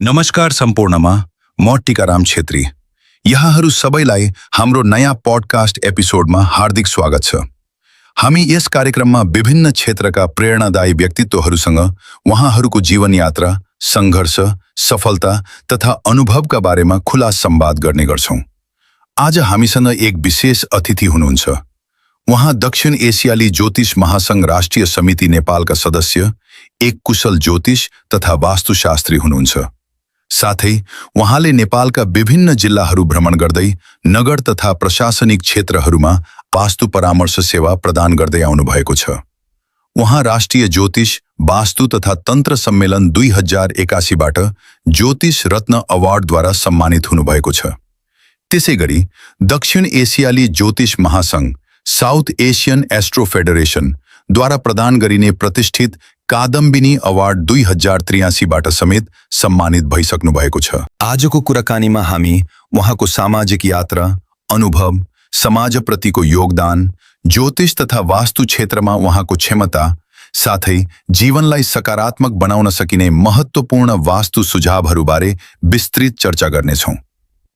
नमस्कार सम्पूर्णमा म टिकाराम छेत्री। यहाँहरू सबैलाई हाम्रो नयाँ पडकास्ट एपिसोडमा हार्दिक स्वागत छ। हामी यस कार्यक्रममा विभिन्न क्षेत्रका प्रेरणादायी व्यक्तित्वहरूसँग उहाँहरूको जीवन यात्रा, सङ्घर्ष, सफलता तथा अनुभवका बारेमा खुला संवाद गर्ने गर्छौं। आज हामीसँग एक विशेष अतिथि हुनुहुन्छ। उहाँ दक्षिण एसियाली ज्योतिष महासङ्घ राष्ट्रिय समिति नेपालका सदस्य, एक कुशल ज्योतिष तथा वास्तुशास्त्री हुनुहुन्छ। साथै उहाँले नेपालका विभिन्न जिल्लाहरू भ्रमण गर्दै नगर तथा प्रशासनिक क्षेत्रहरूमा वास्तु परामर्श सेवा प्रदान गर्दै आउनुभएको छ। उहाँ राष्ट्रिय ज्योतिष, वास्तु तथा तन्त्र सम्मेलन 2081बाट ज्योतिष रत्न अवार्डद्वारा सम्मानित हुनुभएको छ। त्यसैगरी दक्षिण एसियाली ज्योतिष महासङ्घ, साउथ एसियन एस्ट्रो फेडरेशन द्वारा प्रदान गरिने प्रतिष्ठित कादम्बिनी अवार्ड 2083बाट समेत सम्मानित भइसक्नु भएको छ। आजको कुराकानीमा हामी उहाँको सामाजिक यात्रा, अनुभव, समाजप्रतिको योगदान, ज्योतिष तथा वास्तु क्षेत्रमा उहाँको क्षमता, साथै जीवनलाई सकारात्मक बनाउन सकिने महत्त्वपूर्ण वास्तु सुझावहरूबारे विस्तृत चर्चा गर्नेछौं।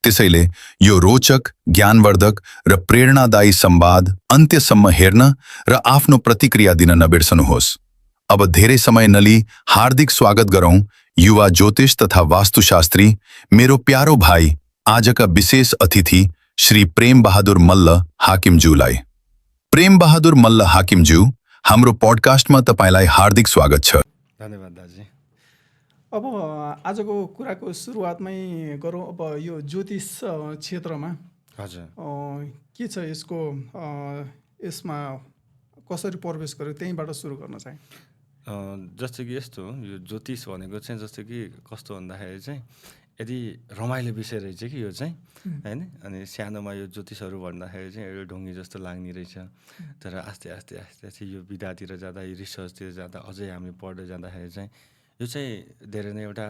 त्यसैले यो रोचक, ज्ञानवर्धक र प्रेरणादायी संवाद अन्त्यसम्म हेर्न र आफ्नो प्रतिक्रिया दिन नबिर्सनुहोस्। अब धेरै समय नलिई हार्दिक स्वागत गरौं युवा ज्योतिष तथा वास्तुशास्त्री, मेरो प्यारो भाइ, आजका विशेष अतिथि श्री प्रेम बहादुर मल्ल हाकिमज्यूलाई। प्रेम बहादुर मल्ल हाकिमज्यू, हाम्रो पडकास्टमा तपाईलाई हार्दिक स्वागत छ। धन्यवाद दाजी। अब आजको कुराको सुरुवातमै गरौँ। अब यो ज्योतिष क्षेत्रमा हजुर के छ, यसमा कसरी प्रवेश गर्यो, त्यहीँबाट सुरु गर्न चाहे। जस्तो कि यस्तो यो ज्योतिष भनेको चाहिँ जस्तो कि कस्तो भन्दाखेरि चाहिँ यदि रमाइलो विषय रहेछ कि यो चाहिँ होइन। अनि सानोमा यो ज्योतिषहरू भन्दाखेरि चाहिँ एउटा ढुङ्गी जस्तो लाग्ने रहेछ। तर आस्ते आस्ते आस्ते आस्ते यो विधातिर जाँदा, यो रिसर्चतिर जाँदा, अझै हामी पढ्दै जाँदाखेरि चाहिँ यो चाहिँ धेरै नै एउटा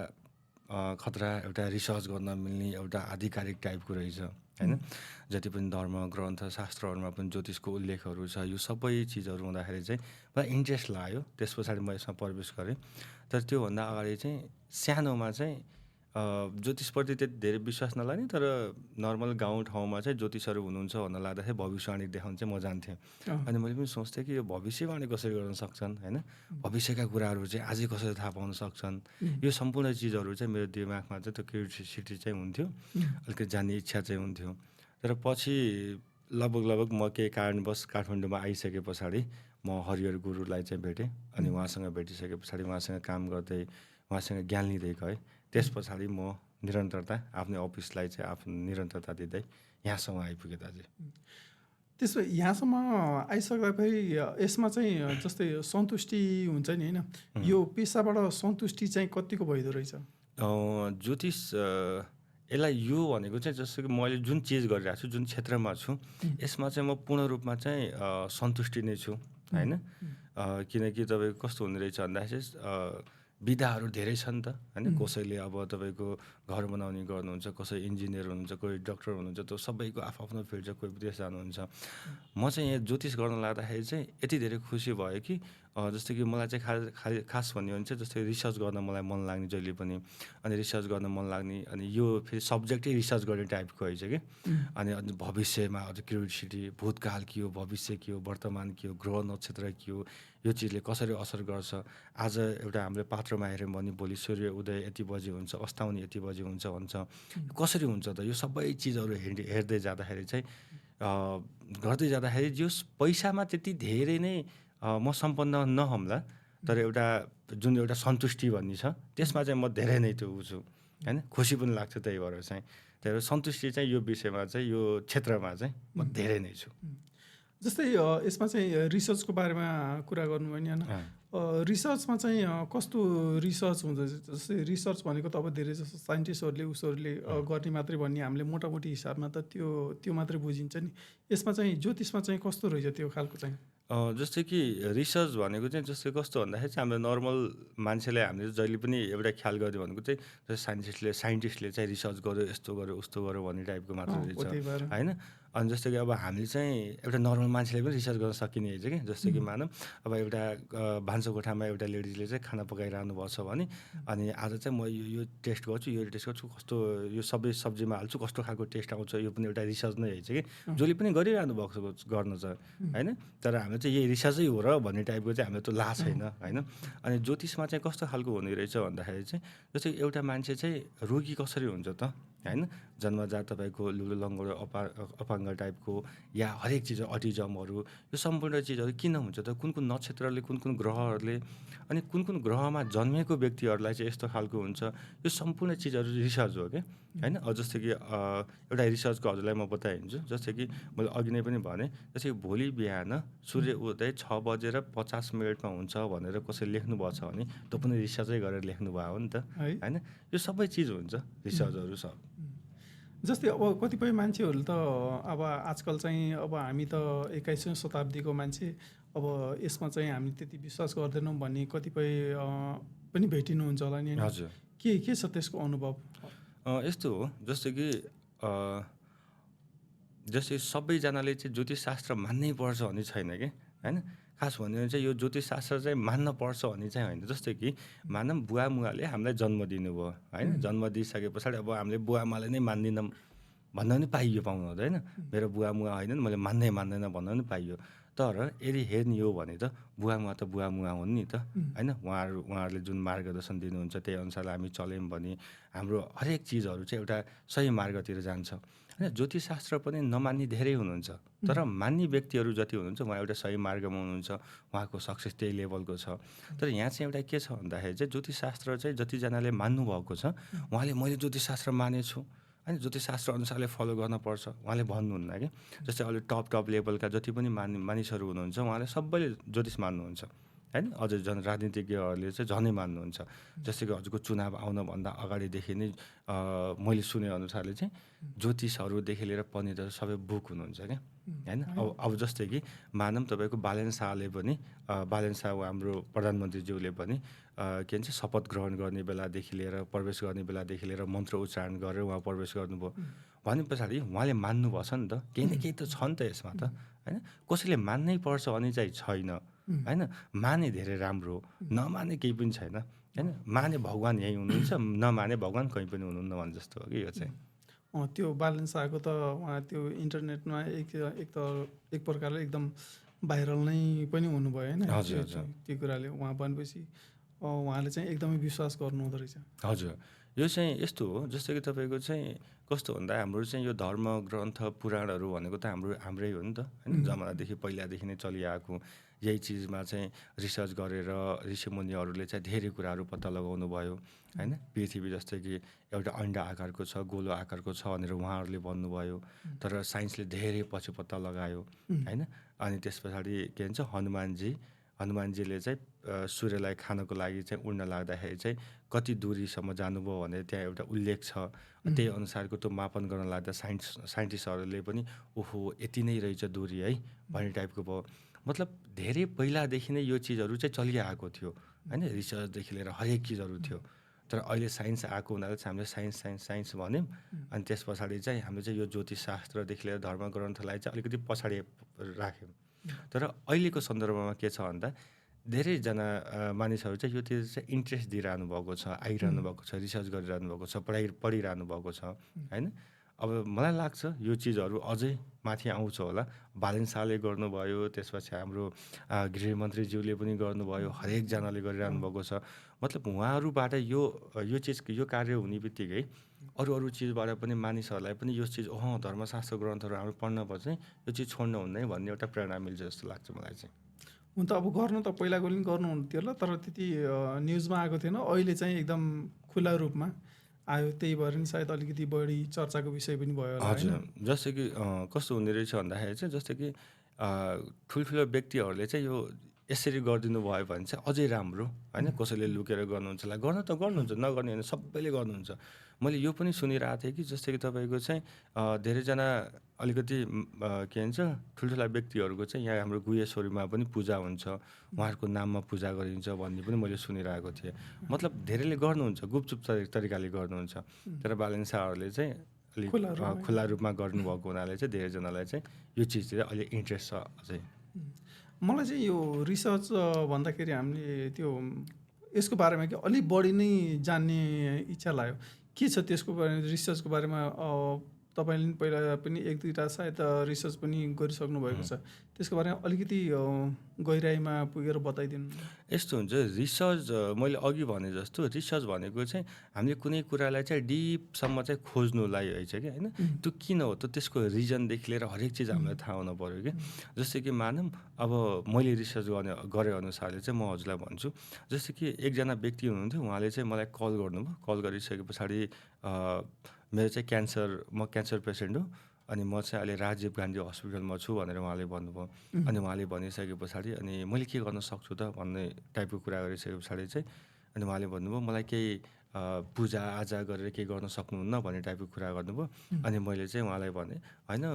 खतरा, एउटा रिसर्च गर्न मिल्ने एउटा आधिकारिक टाइपको रहेछ होइन। जति पनि धर्म ग्रन्थ शास्त्रहरूमा पनि ज्योतिषको उल्लेखहरू छ। यो सबै चिजहरू हुँदाखेरि चाहिँ मलाई इन्ट्रेस्ट लाग्यो। त्यस पछाडि म यसमा प्रवेश गरेँ। तर त्योभन्दा अगाडि चाहिँ सानोमा चाहिँ ज्योतिषप्रति त्यति धेरै विश्वास नलाग्ने, तर नर्मल गाउँ ठाउँमा चाहिँ ज्योतिषहरू हुनुहुन्छ भन्न लाग्दाखेरि भविष्यवाणी देखाउन चाहिँ म जान्थेँ। अनि मैले पनि सोच्थेँ कि यो भविष्यवाणी कसरी गर्न सक्छन् होइन, भविष्यका कुराहरू चाहिँ आजै कसरी थाहा पाउन सक्छन्। यो सम्पूर्ण चिजहरू चाहिँ मेरो दिमागमा चाहिँ त्यो क्युरियोसिटी चाहिँ हुन्थ्यो, अलिकति जान्ने इच्छा चाहिँ हुन्थ्यो। तर पछि लगभग म केही कारणवश काठमाडौँमा आइसके पछाडि म हरिहर गुरुलाई चाहिँ भेटेँ। अनि उहाँसँग भेटिसके पछाडि उहाँसँग काम गर्दै, उहाँसँग ज्ञान लिँदै गएँ। त्यस पछाडि म निरन्तरता आफ्नो अफिसलाई चाहिँ आफ्नो निरन्तरता दिँदै यहाँसम्म आइपुगेँ दाजु। त्यसो यहाँसम्म आइसक्दाखेरि यसमा चाहिँ जस्तै सन्तुष्टि हुन्छ नि होइन, यो पेसाबाट सन्तुष्टि चाहिँ कतिको भइदो रहेछ? ज्योतिष यसलाई यो भनेको चाहिँ जस्तो कि मैले जुन चिज गरिरहेको छु, जुन क्षेत्रमा छु, यसमा चाहिँ म पूर्ण रूपमा चाहिँ सन्तुष्टि नै छु होइन। किनकि तपाईँको कस्तो हुने रहेछ भन्दाखेरि विधाहरू धेरै छन् त होइन। कसैले अब तपाईँको घर बनाउने गर्नुहुन्छ, कसै इन्जिनियर हुनुहुन्छ, कोही डक्टर हुनुहुन्छ, त्यो सबैको आफ्नो फिल्ड छ, कोही विदेश जानुहुन्छ। म चाहिँ यहाँ ज्योतिष गर्न लाग्दाखेरि चाहिँ यति धेरै खुसी भयो कि जस्तो कि मलाई चाहिँ खास भन्यो भने चाहिँ जस्तै रिसर्च गर्न मलाई मन लाग्ने जहिले पनि। अनि रिसर्च गर्न मन लाग्ने, अनि यो फेरि सब्जेक्टै रिसर्च गर्ने टाइपको रहेछ कि। अनि भविष्यमा अझ क्युरियोसिटी, भूतकाल के हो, भविष्य के हो, वर्तमान के हो, ग्रह नक्षत्र के हो, यो चिजले कसरी असर गर्छ। आज एउटा हाम्रो पात्रमा हेऱ्यौँ भने भोलि सूर्य उदय यति बजी हुन्छ, अस्ताउने यति बजी हुन्छ भन्छ। कसरी हुन्छ त यो सबै चिजहरू हेर्दै जाँदाखेरि चाहिँ गर्दै जाँदाखेरि जो पैसामा त्यति धेरै नै म सम्पन्न नहम्ला, तर एउटा जुन एउटा सन्तुष्टि भन्ने छ त्यसमा चाहिँ म धेरै नै त्यो छु होइन। खुसी पनि लाग्छ त्यही भएर चाहिँ। त्यही भएर सन्तुष्टि चाहिँ यो विषयमा चाहिँ, यो क्षेत्रमा चाहिँ म धेरै नै छु। जस्तै यसमा चाहिँ रिसर्चको बारेमा कुरा गर्नु भयो नि होइन। रिसर्चमा चाहिँ कस्तो रिसर्च हुन्छ? जस्तै रिसर्च भनेको त अब धेरै जस्तो साइन्टिस्टहरूले उसहरूले गर्ने मात्रै भन्ने हामीले मोटामोटी हिसाबमा त त्यो मात्रै बुझिन्छ नि। यसमा चाहिँ ज्योतिषमा चाहिँ कस्तो रहेछ त्यो खालको चाहिँ? जस्तै कि रिसर्च भनेको चाहिँ जस्तै कस्तो भन्दाखेरि चाहिँ हाम्रो नर्मल मान्छेले हामीले जहिले पनि एउटा ख्याल गर्यो भनेको चाहिँ जस्तै साइन्टिस्टले चाहिँ रिसर्च गर्यो, यस्तो गर्यो उस्तो गर्यो भन्ने टाइपको मात्र रहेछ होइन। अनि जस्तो कि अब हामीले चाहिँ एउटा नर्मल मान्छेले पनि रिसर्च गर्न सकिने रहेछ कि जस्तो कि मानौँ अब एउटा भान्साकोठामा एउटा लेडिजले चाहिँ खाना पकाइरहनु भएको छ भने अनि आज चाहिँ म यो टेस्ट गर्छु यो टेस्ट गर्छु कस्तो यो सबै सब्जीमा हाल्छु कस्तो खालको टेस्ट आउँछ यो पनि एउटा रिसर्च नै रहेछ कि जसले पनि गरिरहनु भएको गर्न छ होइन तर हाम्रो चाहिँ यही रिसर्चै हो र भन्ने टाइपको चाहिँ हाम्रो त ला छैन होइन अनि ज्योतिषमा चाहिँ कस्तो खालको हुने रहेछ भन्दाखेरि चाहिँ जस्तै एउटा मान्छे चाहिँ रोगी कसरी हुन्छ त होइन जन्मजात तपाईँको लुलो लङ्गडो अपाङ्ग टाइपको या हरेक चिज अटिजमहरू यो सम्पूर्ण चिजहरू किन हुन्छ त कुन कुन नक्षत्रले कुन कुन ग्रहहरूले अनि कुन ग्रहमा जन्मेको व्यक्तिहरूलाई चाहिँ यस्तो खालको हुन्छ यो सम्पूर्ण चिजहरू रिसर्च हो क्या होइन जस्तै कि एउटा रिसर्चको हजुरलाई म बताइदिन्छु जस्तै कि मैले अघि नै पनि भने जस्तै कि भोलि बिहान सूर्य उदय 6:50 हुन्छ भनेर कसैले लेख्नुभएको छ भने त्यो पनि रिसर्चै गरेर लेख्नुभयो हो नि त होइन यो सबै चिज हुन्छ रिसर्चहरू सब जस्तै अब कतिपय मान्छेहरू त अब आजकल चाहिँ अब हामी त 21औं शताब्दीको मान्छे अब यसमा चाहिँ हामी त्यति विश्वास गर्दैनौँ भन्ने कतिपय पनि भेटिनुहुन्छ होला नि हजुर के छ त्यसको अनुभव यस्तो हो जस्तो कि जस्तै सबैजनाले चाहिँ ज्योतिषशास्त्र मान्नै पर्छ भन्ने छैन कि होइन खास भन्यो भने चाहिँ यो ज्योतिषशास्त्र चाहिँ मान्न पर्छ भन्ने चाहिँ होइन जस्तै कि मानौँ बुवा मुवाले हामीलाई जन्म दिनुभयो होइन जन्म दिइसके पछाडि अब हामीले बुवा मुवाले नै मान्दिनँ भन्न पनि पाइयो पाउनु हुँदैन मेरो बुवा मुवा होइन मैले मान्दैन भन्न पनि पाइयो तर यदि हेर्ने हो भने त बुवा मुवा हुन् नि त होइन उहाँहरूले जुन मार्गदर्शन दिनुहुन्छ त्यही अनुसार हामी चल्यौँ भने हाम्रो हरेक चिजहरू चाहिँ एउटा सही मार्गतिर जान्छ होइन ज्योतिषशास्त्र पनि नमान्ने धेरै हुनुहुन्छ तर मान्ने व्यक्तिहरू जति हुनुहुन्छ उहाँ एउटा सही मार्गमा हुनुहुन्छ उहाँको सक्सेस त्यही लेभलको छ तर यहाँ चाहिँ एउटा के छ भन्दाखेरि चाहिँ ज्योतिषशास्त्र चाहिँ जतिजनाले मान्नुभएको छ उहाँले मैले ज्योतिषशास्त्र मानेछु होइन ज्योतिषशास्त्र अनुसारले फलो गर्नुपर्छ उहाँले भन्नुहुन्न कि जस्तै अहिले टप लेभलका जति पनि मानिसहरू हुनुहुन्छ उहाँले सबैले ज्योतिष मान्नुहुन्छ होइन अझ राजनीतिज्ञहरूले चाहिँ झनै मान्नुहुन्छ जस्तै कि हजुरको चुनाव आउनभन्दा अगाडिदेखि नै मैले सुनेअनुसारले चाहिँ ज्योतिषहरूदेखि लिएर पण्डितहरू सबै बुक हुनुहुन्छ क्या होइन अब जस्तै कि मानौँ तपाईँको बालेन शाहले पनि बालेन शाह हाम्रो प्रधानमन्त्रीज्यूले पनि के भन्छ शपथ ग्रहण गर्ने बेलादेखि लिएर प्रवेश गर्ने बेलादेखि लिएर मन्त्र उच्चारण गरेर उहाँ प्रवेश गर्नुभयो भने पछाडि उहाँले मान्नुभएको छ नि त केही न केही त छ नि त यसमा त होइन कसैले मान्नै पर्छ भने चाहिँ छैन होइन माने धेरै राम्रो नमाने केही पनि छैन होइन माने भगवान् यहीँ हुनुहुन्छ नमाने भगवान् कहीँ पनि हुनुहुन्न भने जस्तो हो कि यो चाहिँ त्यो बालन शाहको त उहाँ त्यो इन्टरनेटमा एक प्रकारले एकदम भाइरल नै पनि हुनुभयो होइन त्यो कुराले उहाँ भनेपछि उहाँले चाहिँ एकदमै विश्वास गर्नुहुँदो रहेछ हजुर यो चाहिँ यस्तो हो जस्तो कि तपाईँको चाहिँ कस्तो भन्दा हाम्रो चाहिँ यो धर्म ग्रन्थ पुराणहरू भनेको त हाम्रै हो नि त होइन जमानादेखि पहिलादेखि नै चलिआएको यही चिजमा चाहिँ रिसर्च गरेर ऋषिमुनिहरूले चाहिँ धेरै कुराहरू पत्ता लगाउनु भयो होइन पृथ्वी जस्तै कि एउटा अन्डा आकारको छ गोलो आकारको छ भनेर उहाँहरूले भन्नुभयो तर साइन्सले धेरै पछि पत्ता लगायो होइन अनि त्यस पछाडि के भन्छ हनुमानजीले चाहिँ सूर्यलाई खानको लागि चाहिँ उड्न लाग्दाखेरि चाहिँ कति दूरीसम्म जानुभयो भनेर त्यहाँ एउटा उल्लेख छ त्यही अनुसारको त्यो मापन गर्न लाग्दा साइन्टिस्टहरूले पनि ओहो यति नै रहेछ दूरी है भन्ने टाइपको भयो मतलब धेरै पहिलादेखि नै यो चिजहरू चाहिँ चलिआएको थियो होइन रिसर्चदेखि लिएर हरेक चिजहरू थियो तर अहिले साइन्स आएको हुनाले चाहिँ हामीले साइन्स भन्यौँ अनि त्यस पछाडि चाहिँ हामीले चाहिँ यो ज्योतिषशास्त्रदेखि लिएर धर्मग्रन्थलाई चाहिँ अलिकति पछाडि राख्यौँ तर अहिलेको सन्दर्भमा के छ भन्दा धेरैजना मानिसहरू चाहिँ योतिर चाहिँ इन्ट्रेस्ट दिइरहनु भएको छ आइरहनु भएको छ रिसर्च गरिरहनु भएको छ पढिरहनु भएको छ होइन अब मलाई लाग्छ यो चिजहरू अझै माथि आउँछ होला बालेन शाहले गर्नुभयो त्यसपछि हाम्रो गृहमन्त्रीज्यूले पनि गर्नुभयो हरेकजनाले गरिरहनु भएको छ मतलब उहाँहरूबाट यो चिज यो कार्य हुने बित्तिकै अरू चिजबाट पनि मानिसहरूलाई पनि यो चिज धर्मशास्त्र ग्रन्थहरू हाम्रो पढ्नुपर्छ यो चिज छोड्नु हुँदैन भन्ने एउटा प्रेरणा मिल्छ जस्तो लाग्छ मलाई चाहिँ हुन त अब गर्नु त पहिलाको पनि गर्नुहुन्थ्यो होला तर त्यति न्युजमा आएको थिएन अहिले चाहिँ एकदम खुला रूपमा आयो त्यही भएर नि सायद अलिकति बढी चर्चाको विषय पनि भयो होला हजुर जस्तै कि कस्तो हुने रहेछ भन्दाखेरि चाहिँ जस्तै कि ठुल्ठुलो व्यक्तिहरूले चाहिँ यो यसरी गरिदिनु भयो भने चाहिँ अझै राम्रो होइन कसैले लुकेर गर्नुहुन्छ होला गर्न त गर्नुहुन्छ नगर्ने होइन सबैले गर्नुहुन्छ मैले यो पनि सुनिरहेको थिएँ कि जस्तै कि तपाईँको चाहिँ धेरैजना अलिकति के भन्छ ठुल्ठुला व्यक्तिहरूको चाहिँ यहाँ हाम्रो गुहेश्वरीमा पनि पूजा हुन्छ उहाँहरूको नाममा पूजा गरिन्छ भन्ने पनि मैले सुनिरहेको थिएँ मतलब धेरैले गर्नुहुन्छ गुपचुप तरिकाले गर्नुहुन्छ तर बालेन शाहहरूले चाहिँ अलिक खुला खुला रूपमा गर्नुभएको हुनाले चाहिँ धेरैजनालाई चाहिँ यो चिजतिर अहिले इन्ट्रेस्ट छ अझै। मलाई चाहिँ यो रिसर्च भन्दाखेरि हामीले त्यो यसको बारेमा कि अलिक बढी नै जान्ने इच्छा लाग्यो। के छ त्यसको बारेमा, रिसर्चको बारेमा? तपाईँले नि पहिला पनि 1-2टा सायद रिसर्च पनि गरिसक्नु भएको छ। त्यसको बारेमा अलिकति गहिराइमा पुगेर बताइदिनु। यस्तो हुन्छ रिसर्च, मैले अघि भने जस्तो रिसर्च भनेको चाहिँ हामीले कुनै कुरालाई चाहिँ डिपसम्म चाहिँ खोज्नुलाई है कि होइन, त्यो किन हो त त्यसको रिजनदेखि लिएर हरेक चिज हामीलाई थाहा हुनु पऱ्यो कि। जस्तै कि मानौँ अब मैले रिसर्च गरे अनुसारले चाहिँ म हजुरलाई भन्छु, जस्तै कि एकजना व्यक्ति हुनुहुन्थ्यो, उहाँले चाहिँ मलाई कल गर्नुभयो। कल गरिसके पछाडि मेरो चाहिँ म क्यान्सर पेसेन्ट हो अनि म चाहिँ अहिले राजीव गान्धी हस्पिटलमा छु भनेर उहाँले भन्नुभयो। अनि उहाँले भनिसके पछाडि अनि मैले के गर्न सक्छु त भन्ने टाइपको कुरा गरिसके पछाडि चाहिँ अनि उहाँले भन्नुभयो मलाई केही पूजाआजा गरेर केही गर्न सक्नुहुन्न भन्ने टाइपको कुरा गर्नुभयो। अनि मैले चाहिँ उहाँलाई भने होइन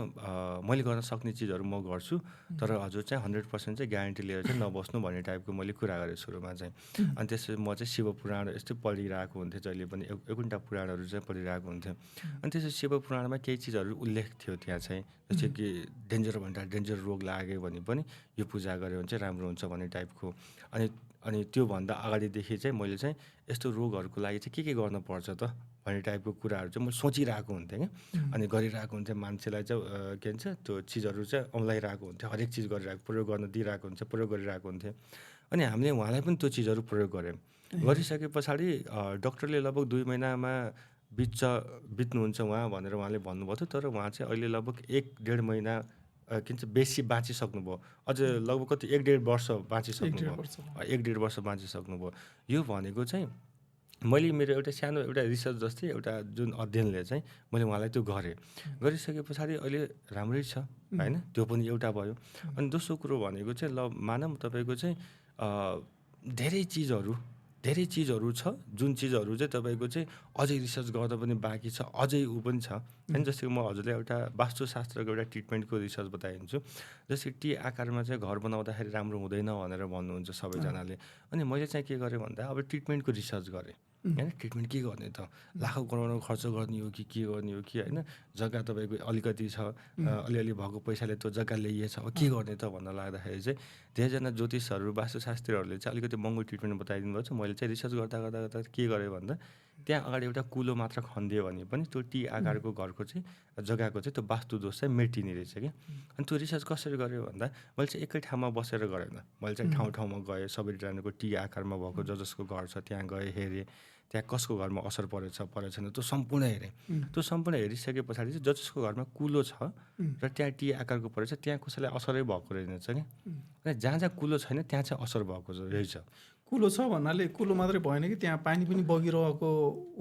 मैले गर्न सक्ने चिजहरू म गर्छु, तर हजुर चाहिँ 100% चाहिँ ग्यारेन्टी लिएर चाहिँ नबस्नु भन्ने टाइपको मैले कुरा गरेँ सुरुमा चाहिँ। अनि त्यसपछि म चाहिँ शिव पुराण यस्तै पढिरहेको हुन्थेँ, जहिले पनि एउटा पुराणहरू चाहिँ पढिरहेको हुन्थ्यो। अनि त्यसपछि शिव पुराणमा केही चिजहरू उल्लेख थियो त्यहाँ चाहिँ, जस्तै कि डेन्जर रोग लाग्यो भने पनि यो पूजा गऱ्यो भने चाहिँ राम्रो हुन्छ भन्ने टाइपको। अनि त्योभन्दा अगाडिदेखि चाहिँ मैले चाहिँ यस्तो रोगहरूको लागि चाहिँ के गर्नुपर्छ त भन्ने टाइपको कुराहरू चाहिँ म सोचिरहेको हुन्थेँ क्या। अनि गरिरहेको हुन्थेँ, मान्छेलाई चाहिँ के भन्छ त्यो चिजहरू चाहिँ औँलाइरहेको हुन्थ्यो, हरेक चिज गरिरहेको, प्रयोग गर्न दिइरहेको हुन्छ, प्रयोग गरिरहेको हुन्थ्यो। अनि हामीले उहाँलाई पनि त्यो चिजहरू प्रयोग गऱ्यौँ। गरिसके पछाडि डक्टरले लगभग 2 महिनामा बित्नुहुन्छ उहाँ भनेर उहाँले भन्नुभएको थियो। तर उहाँ चाहिँ अहिले लगभग 1-1.5 महिना के भन्छ बेसी बाँचिसक्नुभयो। अझ लगभग कति 1-1.5 वर्ष बाँचिसक्नुभयो। 1-1.5 वर्ष बाँचिसक्नुभयो। यो भनेको चाहिँ मैले मेरो एउटा सानो एउटा रिसर्च जस्तै एउटा जुन अध्ययनले चाहिँ मैले उहाँलाई त्यो गरिसके पछाडि अहिले राम्रै छ होइन, त्यो पनि एउटा भयो। अनि दोस्रो कुरो भनेको चाहिँ ल मानौँ तपाईँको चाहिँ धेरै चिजहरू छ जुन चिजहरू चाहिँ तपाईँको चाहिँ अझै रिसर्च गर्दा पनि बाँकी छ, अझै पनि छ होइन। जस्तै कि म हजुरलाई एउटा वास्तुशास्त्रको एउटा ट्रिटमेन्टको रिसर्च बताइदिन्छु। जस्तै टी आकारमा चाहिँ घर बनाउँदाखेरि राम्रो हुँदैन भनेर भन्नुहुन्छ सबैजनाले। अनि मैले चाहिँ के गरेँ भन्दा अब ट्रिटमेन्टको रिसर्च गरेँ होइन। ट्रिटमेन्ट के गर्ने त, लाखौँ करोडौँ खर्च गर्ने हो कि के गर्ने हो कि होइन, जग्गा तपाईँको अलिकति छ, अलिअलि भएको पैसाले त्यो जग्गा ल्याइएछ, अब के गर्ने त भन्न लाग्दाखेरि चाहिँ धेरैजना ज्योतिषहरू वास्तुशास्त्रीहरूले चाहिँ अलिकति महँगो ट्रिटमेन्ट बताइदिनु भएको छ। मैले चाहिँ रिसर्च गर्दा के गरेँ भन्दा त्यहाँ अगाडि एउटा कुलो मात्र खनिदियो भने पनि त्यो टी आकारको घरको चाहिँ जग्गाको चाहिँ त्यो वास्तु दोष चाहिँ मेटिने रहेछ कि। अनि त्यो रिसर्च कसरी गरेँ भन्दा मैले चाहिँ एकै ठाउँमा बसेर गरेन, मैले चाहिँ ठाउँ गएँ, सबैजनाको टी आकारमा भएको जसको घर छ त्यहाँ गएँ, हेरेँ त्यहाँ कसको घरमा असर परेछन् त्यो सम्पूर्ण हेरेँ। त्यो सम्पूर्ण हेरिसके पछाडि चाहिँ जसको घरमा कुलो छ र त्यहाँ टी आकारको परेछ त्यहाँ कसैलाई असरै भएको रहेछ कि। अनि जहाँ कुलो छैन त्यहाँ चाहिँ असर भएको रहेछ। कुलो छ भन्नाले कुलो मात्रै भएन कि त्यहाँ पानी पनि बगिरहेको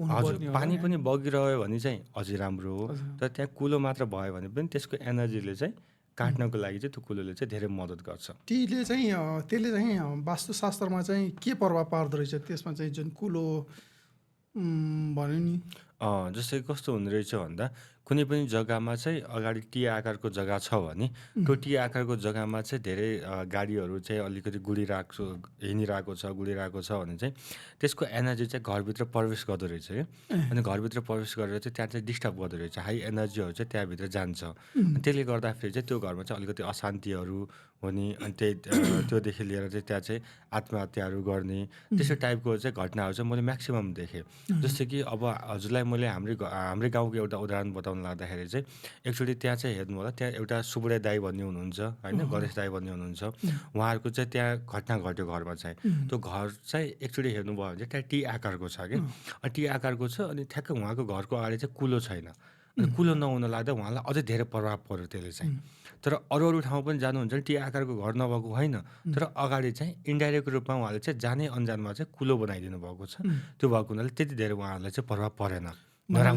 हजुर, पानी पनि बगिरह्यो भने चाहिँ अझै राम्रो हो। तर त्यहाँ कुलो मात्र भयो भने पनि त्यसको एनर्जीले चाहिँ काट्नको लागि चाहिँ त्यो कुलोले चाहिँ धेरै मद्दत गर्छ। त्यसले चाहिँ वास्तुशास्त्रमा चाहिँ के प्रभाव पार्दो रहेछ त्यसमा चाहिँ जुन कुलो भन्यो नि? जस्तै कस्तो हुँदो रहेछ भन्दा कुनै पनि जग्गामा चाहिँ अगाडि टी आकारको जग्गा छ भने त्यो टी आकारको जग्गामा चाहिँ धेरै गाडीहरू चाहिँ अलिकति हिँडिरहेको छ भने चाहिँ त्यसको एनर्जी चाहिँ घरभित्र प्रवेश गर्दो रहेछ क्या। अनि घरभित्र प्रवेश गरेर चाहिँ त्यहाँ चाहिँ डिस्टर्ब गर्दो रहेछ, हाई एनर्जीहरू चाहिँ त्यहाँभित्र जान्छ। त्यसले गर्दाखेरि चाहिँ त्यो घरमा चाहिँ अलिकति अशान्तिहरू हुने, अनि त्योदेखि लिएर चाहिँ त्यहाँ चाहिँ आत्महत्याहरू गर्ने त्यस्तो टाइपको चाहिँ घटनाहरू चाहिँ मैले म्याक्सिमम् देखेँ। जस्तै कि अब हजुरलाई मैले हाम्रै गाउँको एउटा उदाहरण बताउनु लाग्दाखेरि चाहिँ एकचोटि त्यहाँ चाहिँ हेर्नु होला, त्यहाँ एउटा सुबुडे दाई भन्ने हुनुहुन्छ होइन, गणेश दाई भन्ने हुनुहुन्छ, उहाँहरूको चाहिँ त्यहाँ घटना घट्यो घरमा चाहिँ। त्यो घर चाहिँ एकचोटि हेर्नुभयो भने चाहिँ त्यहाँ टी आकारको छ कि, अनि टी आकारको छ अनि ठ्याक्कै उहाँको घरको अगाडि चाहिँ कुलो छैन। अनि कुलो नहुन लाग्दा उहाँलाई अझै धेरै प्रभाव पर्यो त्यसले चाहिँ। तर अरू ठाउँ पनि जानुहुन्छ टी आकारको घर नभएको होइन, तर अगाडि चाहिँ इन्डाइरेक्ट रूपमा उहाँले चाहिँ जाने अन्जानमा चाहिँ कुलो बनाइदिनु भएको छ। त्यो भएको हुनाले त्यति धेरै उहाँहरूलाई चाहिँ प्रभाव परेन।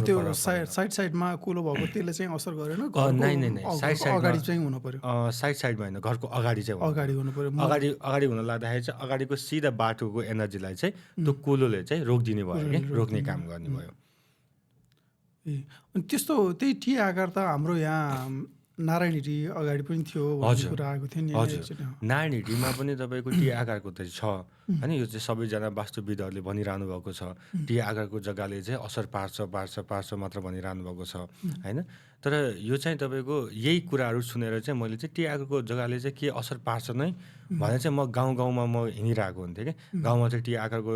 त्यो साइडमा कुलो भएको त्यसले चाहिँ असर गरेन? नै अगाडि चाहिँ हुनु पर्यो? साइडमा होइन, घरको अगाडि चाहिँ अगाडि हुनु पर्यो। अगाडि हुन लाग्दाखेरि चाहिँ अगाडिको सिधा बाटोको एनर्जीलाई चाहिँ त्यो कुलोले चाहिँ रोकिदिने भयो कि, रोक्ने काम गर्ने भयो। अनि त्यही टी आकार त हाम्रो यहाँ नारायण हिटी अगाडि पनि थियो भन्ने हजुर। कुरा आएको थियो नि हजुर एकचोटि। नारायण हिटीमा पनि तपाईँको टी आकारको त छ होइन यो चाहिँ सबैजना वास्तुविदहरूले भनिरहनु भएको छ टी आकारको जग्गाले चाहिँ असर पार्छ मात्र भनिरहनु भएको छ होइन तर यो चाहिँ तपाईँको यही कुराहरू सुनेर चाहिँ मैले चाहिँ टी आकारको जग्गाले चाहिँ के असर पार्छ नै भनेर चाहिँ म गाउँमा म हिँडिरहेको हुन्थेँ कि गाउँमा चाहिँ टी आकारको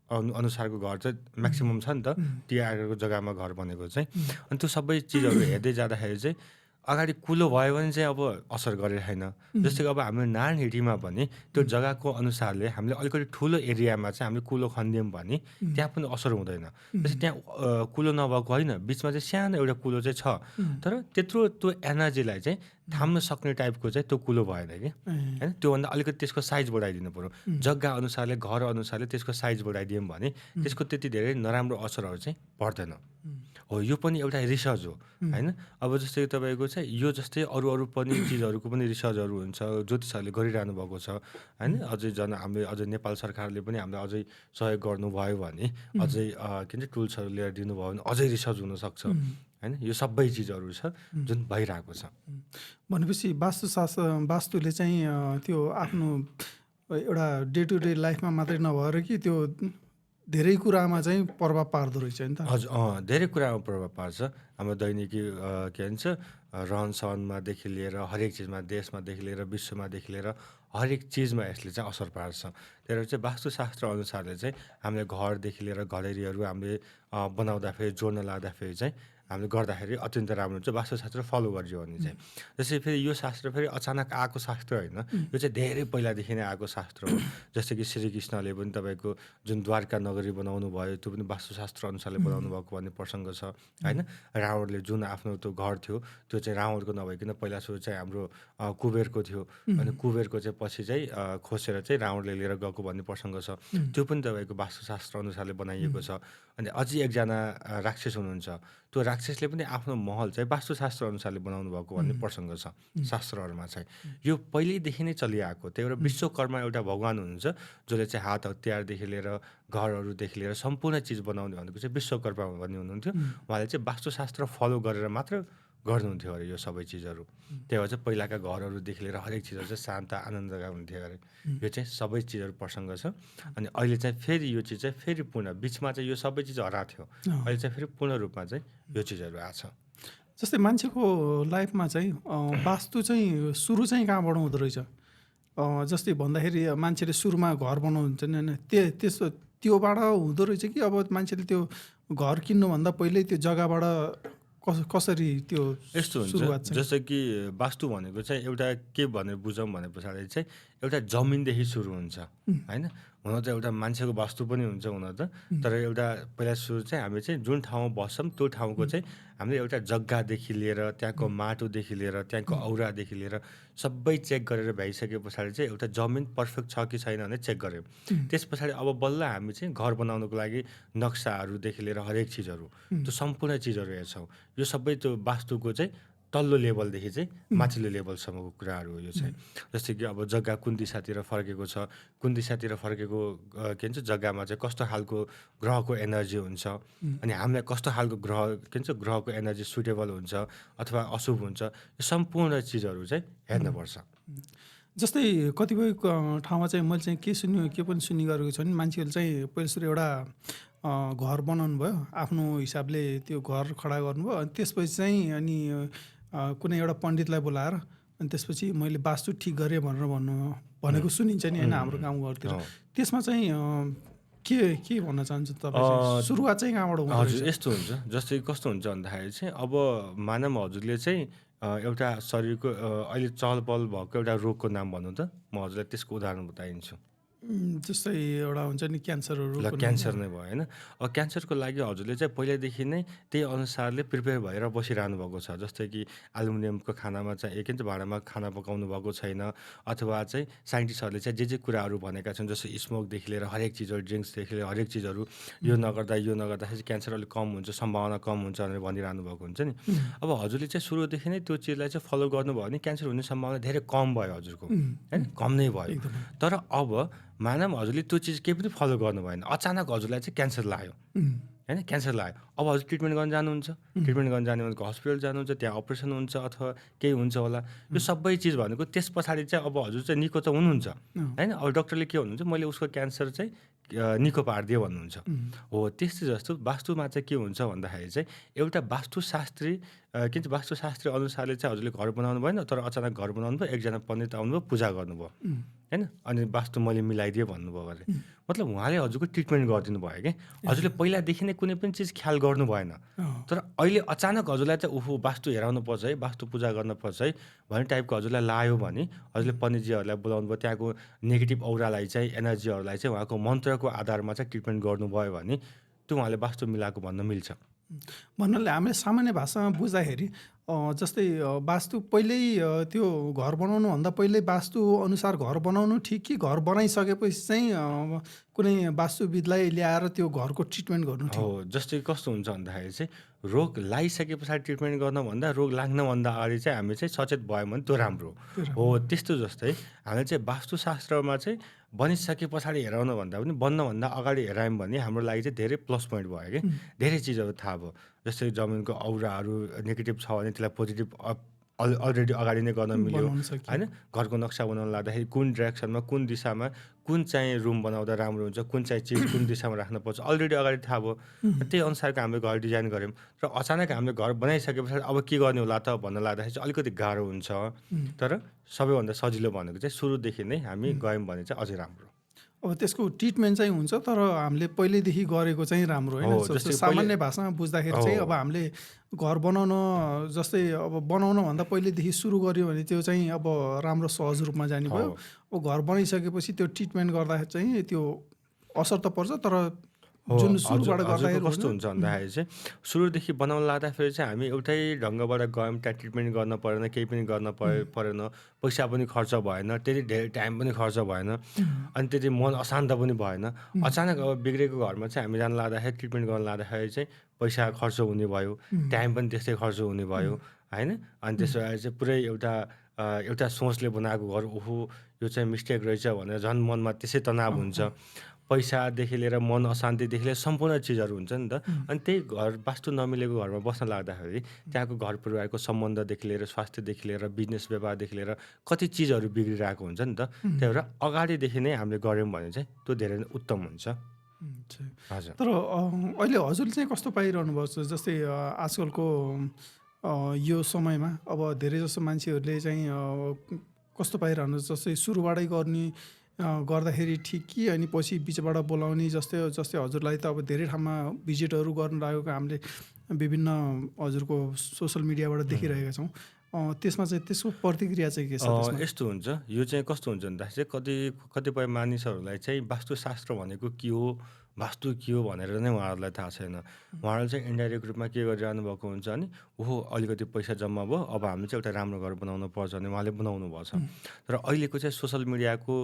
अनुसारको घर चाहिँ म्याक्सिमम् छ नि त टी आकारको जग्गामा घर बनेको चाहिँ अनि त्यो सबै चिजहरू हेर्दै जाँदाखेरि चाहिँ अगाडि कुलो भयो भने चाहिँ अब असर गरिरहेन जस्तै कि अब हाम्रो नारायण हिटीमा पनि त्यो जग्गाको अनुसारले हामीले अलिकति ठुलो एरियामा चाहिँ हामीले कुलो खनिदियौँ भने त्यहाँ पनि असर हुँदैन जस्तै त्यहाँ कुलो नभएको होइन बिचमा चाहिँ सानो एउटा कुलो चाहिँ छ तर त्यत्रो त्यो एनर्जीलाई चाहिँ थाम्न सक्ने टाइपको चाहिँ त्यो कुलो भएन कि होइन त्योभन्दा अलिकति त्यसको साइज बढाइदिनु पऱ्यो जग्गा अनुसारले घर अनुसारले त्यसको साइज बढाइदियौँ भने त्यसको त्यति धेरै नराम्रो असरहरू चाहिँ पर्दैन हो यो पनि एउटा रिसर्च हो होइन अब जस्तै तपाईँको चाहिँ यो जस्तै अरू पनि चिजहरूको पनि रिसर्चहरू हुन्छ ज्योतिषहरूले गरिरहनु भएको छ होइन अझै हामीले अझै नेपाल सरकारले पनि हामीलाई अझै सहयोग गर्नुभयो भने अझै के भन्छ टुल्सहरू लिएर दिनुभयो भने अझै रिसर्च हुनसक्छ होइन यो सबै चिजहरू छ जुन भइरहेको छ भनेपछि वास्तुले चाहिँ त्यो आफ्नो एउटा डे टु डे लाइफमा मात्रै नभएर कि त्यो धेरै कुरामा चाहिँ प्रभाव पार्दो रहेछ नि त हजुर धेरै कुरामा प्रभाव पार्छ हाम्रो दैनिकी के भन्छ रहन सहनमादेखि लिएर हरेक चिजमा देशमादेखि लिएर विश्वमादेखि लिएर हरेक चिजमा यसले चाहिँ असर पार्छ त्यही भएर चाहिँ वास्तुशास्त्र अनुसारले चाहिँ हामीले घरदेखि लिएर घरेरीहरू हामीले बनाउँदाखेरि जोड्न लाग्दाखेरि चाहिँ हामीले गर्दाखेरि अत्यन्त राम्रो हुन्छ वास्तुशास्त्र फलो गरियो भने चाहिँ जस्तै फेरि यो शास्त्र फेरि अचानक आएको शास्त्र होइन यो चाहिँ धेरै पहिलादेखि नै आएको शास्त्र हो जस्तै कि श्रीकृष्णले पनि तपाईँको जुन द्वारका नगरी बनाउनु भयो त्यो पनि वास्तुशास्त्र अनुसारले बनाउनु भएको भन्ने प्रसङ्ग छ होइन रावणले जुन आफ्नो त्यो घर थियो त्यो चाहिँ रावणको नभइकन पहिला सुरु चाहिँ हाम्रो कुबेरको थियो अनि कुबेरको चाहिँ पछि चाहिँ खोसेर चाहिँ रावणले लिएर गएको भन्ने प्रसङ्ग छ त्यो पनि तपाईँको वास्तुशास्त्र अनुसारले बनाइएको छ अनि अझै एकजना राक्षस हुनुहुन्छ त्यो राक्षसले पनि आफ्नो महल चाहिँ वास्तुशास्त्र अनुसारले बनाउनु भएको भन्ने प्रसङ्ग छ शास्त्रहरूमा चाहिँ यो पहिल्यैदेखि नै चलिआएको त्यही भएर विश्वकर्मा एउटा भगवान हुनुहुन्छ जसले चाहिँ हात हतियारदेखि लिएर घरहरूदेखि लिएर सम्पूर्ण चिज बनाउने भनेको चाहिँ विश्वकर्मा भन्ने हुनुहुन्थ्यो उहाँले चाहिँ वास्तुशास्त्र फलो गरेर मात्र गर्नुहुन्थ्यो अरे यो सबै चिजहरू त्यही भएर चाहिँ पहिलाका घरहरूदेखि लिएर हरेक चिजहरू चाहिँ शान्त आनन्दका हुन्थ्यो अरे यो चाहिँ सबै चिजहरू प्रसङ्ग छ अनि अहिले चाहिँ फेरि यो चिज चाहिँ फेरि पूर्ण बिचमा चाहिँ यो सबै चिज हराएको थियो अहिले चाहिँ फेरि पूर्ण रूपमा चाहिँ यो चिजहरू आएको छ जस्तै मान्छेको लाइफमा चाहिँ वास्तु चाहिँ सुरु चाहिँ कहाँबाट हुँदो रहेछ जस्तै भन्दाखेरि मान्छेले सुरुमा घर बनाउनुहुन्छ नि होइन त्योबाट हुँदो रहेछ कि अब मान्छेले त्यो घर किन्नुभन्दा पहिल्यै त्यो जग्गाबाट कसरी त्यो यस्तो हुन्छ जस्तो कि वास्तु भनेको चाहिँ एउटा के भनेर बुझौँ भने पछाडि चाहिँ एउटा जमिनदेखि सुरु हुन्छ होइन हुन त एउटा मान्छेको वास्तु पनि हुन्छ हुन त तर एउटा पहिला सुरु चाहिँ हामी चाहिँ जुन ठाउँमा बस्छौँ त्यो ठाउँको चाहिँ हामीले एउटा जग्गादेखि लिएर त्यहाँको माटोदेखि लिएर त्यहाँको औरादेखि लिएर सबै चेक गरेर भ्याइसके पछाडि चाहिँ एउटा जमिन पर्फेक्ट छ कि छैन भनेर चेक गऱ्यौँ त्यस पछाडि अब बल्ल हामी चाहिँ घर बनाउनुको लागि नक्साहरूदेखि लिएर हरेक चिजहरू त्यो सम्पूर्ण चिजहरू हेर्छौँ यो सबै त्यो वास्तुको चाहिँ तल्लो लेभलदेखि चाहिँ माथिल्लो लेभलसम्मको कुराहरू हो यो चाहिँ जस्तै कि अब जग्गा कुन दिशातिर फर्केको छ कुन दिशातिर फर्केको के भन्छ जग्गामा चाहिँ कस्तो खालको ग्रहको एनर्जी हुन्छ अनि हामीलाई कस्तो खालको के भन्छ ग्रहको एनर्जी सुटेबल हुन्छ अथवा अशुभ हुन्छ यो सम्पूर्ण चिजहरू चाहिँ हेर्नुपर्छ जस्तै कतिपय ठाउँमा चाहिँ मैले चाहिँ के पनि सुन्ने गरेको छु भने मान्छेहरूले चाहिँ पहिला सुरु एउटा घर बनाउनु भयो आफ्नो हिसाबले त्यो घर खडा गर्नुभयो अनि त्यसपछि चाहिँ अनि कुनै एउटा पण्डितलाई बोलाएर अनि त्यसपछि मैले वास्तु ठिक गरेँ भनेर भनेको सुनिन्छ नि होइन हाम्रो गाउँघरतिर त्यसमा चाहिँ के भन्न चाहन्छु तपाईँ सुरुवात चाहिँ कहाँबाट हुन्छ हजुर यस्तो हुन्छ जस्तै कस्तो हुन्छ भन्दाखेरि चाहिँ अब मानव हजुरले चाहिँ एउटा शरीरको अहिले चहल पहल भएको एउटा रोगको नाम भन्नु त म हजुरलाई त्यसको उदाहरण बताइदिन्छु जस्तै एउटा हुन्छ नि क्यान्सरहरू ल क्यान्सर नै भयो होइन अब क्यान्सरको लागि हजुरले चाहिँ पहिल्यैदेखि नै त्यही अनुसारले प्रिपेयर भएर बसिरहनु भएको छ जस्तै कि एल्युमिनियमको खानामा चाहिँ के भन्छ भाँडामा खाना पकाउनु भएको छैन अथवा चाहिँ साइन्टिस्टहरूले चाहिँ जे कुराहरू भनेका छन् जस्तो स्मोकदेखि लिएर हरेक चिजहरू ड्रिङ्क्सदेखि लिएर हरेक चिजहरू यो नगर्दाखेरि क्यान्सर अलिक कम हुन्छ सम्भावना कम हुन्छ भनेर भनिरहनु भएको हुन्छ नि अब हजुरले चाहिँ सुरुदेखि नै त्यो चिजलाई चाहिँ फलो गर्नुभयो भने क्यान्सर हुने सम्भावना धेरै कम भयो हजुरको होइन कम नै भयो तर अब मानव हजुरले त्यो चिज केही पनि फलो गर्नु भएन अचानक हजुरलाई चाहिँ क्यान्सर लाग्यो होइन क्यान्सर लाग्यो अब हजुर ट्रिटमेन्ट गर्न जानुहुन्छ ट्रिटमेन्ट गर्न जाने भनेको हस्पिटल जानुहुन्छ त्यहाँ अपरेसन हुन्छ अथवा केही हुन्छ होला यो सबै चिज भनेको त्यस पछाडि चाहिँ अब हजुर चाहिँ निको त हुनुहुन्छ होइन अब डक्टरले के भन्नुहुन्छ मैले उसको क्यान्सर चाहिँ निको पारिदियो भन्नुहुन्छ हो त्यस्तै जस्तो वास्तुमा चाहिँ के हुन्छ भन्दाखेरि चाहिँ एउटा वास्तुशास्त्री के चाहिँ वास्तुशास्त्री अनुसारले चाहिँ हजुरले घर बनाउनु भएन तर अचानक घर बनाउनु भयो एकजना पण्डित आउनुभयो पूजा गर्नुभयो होइन अनि वास्तु मैले मिलाइदिएँ भन्नुभयो अरे मतलब उहाँले हजुरको ट्रिटमेन्ट गरिदिनु भयो कि हजुरले पहिलादेखि नै कुनै पनि चिज ख्याल गर्नु भएन तर अहिले अचानक हजुरलाई चाहिँ ओहो वास्तु हेराउनु पर्छ है वास्तु पूजा गर्नुपर्छ है भन्ने टाइपको हजुरलाई लायो भने हजुरले पण्डितजीहरूलाई बोलाउनु भयो त्यहाँको नेगेटिभ औरालाई चाहिँ एनर्जीहरूलाई चाहिँ उहाँको मन्त्रको आधारमा चाहिँ ट्रिटमेन्ट गर्नुभयो भने त्यो उहाँले वास्तु मिलाएको भन्न मिल्छ भन्नाले हामीले सामान्य भाषामा बुझ्दाखेरि जस्तै वास्तु पहिल्यै त्यो घर बनाउनुभन्दा पहिल्यै वास्तु अनुसार घर बनाउनु ठिक कि घर बनाइसकेपछि चाहिँ कुनै वास्तुविदलाई ल्याएर त्यो घरको ट्रिटमेन्ट गर्नु ठिक? हो जस्तै कस्तो हुन्छ भन्दाखेरि चाहिँ रोग लगाइसके पछाडि ट्रिटमेन्ट गर्नुभन्दा रोग लाग्नुभन्दा अगाडि चाहिँ हामी चाहिँ सचेत भयो भने त्यो राम्रो हो त्यस्तो जस्तै हामीले चाहिँ वास्तुशास्त्रमा चाहिँ बनिसके पछाडि हेराउनु भन्दा पनि बन्नभन्दा अगाडि हेरायौँ भने हाम्रो लागि चाहिँ धेरै प्लस पोइन्ट भयो कि धेरै चिजहरू थाहा भयो जस्तै जमिनको औराहरू नेगेटिभ छ भने त्यसलाई पोजिटिभ अलरेडी अगाडि नै गर्न मिल्यो बनाउन सकियो। होइन घरको नक्सा बनाउन लाग्दाखेरि कुन डिरेक्सनमा कुन दिशामा कुन चाहिँ रुम बनाउँदा राम्रो हुन्छ कुन चाहिँ चिज कुन दिशामा राख्नुपर्छ अलरेडी अगाडि थाहा भयो त्यही अनुसारको हामीले घर डिजाइन गऱ्यौँ र अचानक हामीले घर बनाइसके पछाडि अब के गर्ने होला त भन्न लाग्दाखेरि चाहिँ अलिकति गाह्रो हुन्छ तर सबैभन्दा सजिलो भनेको चाहिँ सुरुदेखि नै हामी गयौँ भने चाहिँ अझै राम्रो अब त्यसको ट्रिटमेन्ट चाहिँ हुन्छ तर हामीले पहिल्यैदेखि गरेको चाहिँ राम्रो होइन हो, जस्तो जस्तै सामान्य भाषामा बुझ्दाखेरि चाहिँ हो। अब हामीले घर बनाउन जस्तै अब बनाउनभन्दा पहिल्यैदेखि सुरु गऱ्यो भने त्यो चाहिँ अब राम्रो सहज रूपमा जाने भयो अब घर बनाइसकेपछि त्यो ट्रिटमेन्ट गर्दाखेरि चाहिँ त्यो असर त पर्छ तर जुन सुरुबाट गर्दाखेरि कस्तो हुन्छ भन्दाखेरि चाहिँ सुरुदेखि बनाउन लाग्दाखेरि चाहिँ हामी एउटै ढङ्गबाट गयौँ त्यहाँ ट्रिटमेन्ट गर्न परेन केही पनि गर्न परेन पैसा पनि खर्च भएन त्यति धेरै टाइम पनि खर्च भएन अनि त्यति मन अशान्त पनि भएन अचानक अब बिग्रेको घरमा चाहिँ हामी जान लाग्दाखेरि ट्रिटमेन्ट गर्न लाग्दाखेरि चाहिँ पैसा खर्च हुने भयो टाइम पनि त्यस्तै खर्च हुने भयो होइन अनि त्यसो भएर चाहिँ पुरै एउटा सोचले बनाएको घर ओहो यो चाहिँ मिस्टेक रहेछ भनेर झन् मनमा त्यसै तनाव हुन्छ पैसादेखि लिएर मन अशान्तिदेखि लिएर सम्पूर्ण चिजहरू हुन्छ नि त अनि त्यही घर वास्तु नमिलेको घरमा बस्न लाग्दाखेरि त्यहाँको घर परिवारको सम्बन्धदेखि लिएर स्वास्थ्यदेखि लिएर बिजनेस व्यापारदेखि लिएर कति चिजहरू बिग्रिरहेको हुन्छ नि त त्यही भएर अगाडिदेखि नै हामीले गऱ्यौँ भने चाहिँ त्यो धेरै नै उत्तम हुन्छ हजुर तर अहिले हजुरले चाहिँ कस्तो पाइरहनु भएको छ जस्तै आजकलको यो समयमा अब धेरै जसो मान्छेहरूले चाहिँ कस्तो पाइरहनु जस्तै सुरुबाटै गर्दाखेरि ठिक कि अनि पछि बिचबाट बोलाउने जस्तै हजुरलाई त अब धेरै ठाउँमा भिजिटहरू गर्नु लागेको हामीले विभिन्न हजुरको सोसल मिडियाबाट देखिरहेका छौँ त्यसमा चाहिँ त्यसको प्रतिक्रिया चाहिँ के छ त्यसमा? यस्तो हुन्छ यो चाहिँ कस्तो हुन्छ भन्दाखेरि चाहिँ कतिपय मानिसहरूलाई चाहिँ वास्तुशास्त्र भनेको के हो वास्तु के हो भनेर नै उहाँहरूलाई थाहा छैन उहाँहरूले चाहिँ इन्डाइरेक्ट रूपमा के गरिरहनु भएको हुन्छ अनि ओहो अलिकति पैसा जम्मा भयो अब हामीले चाहिँ एउटा राम्रो घर बनाउनु पर्छ भने उहाँले बनाउनु भएको छ तर अहिलेको चाहिँ सोसल मिडियाको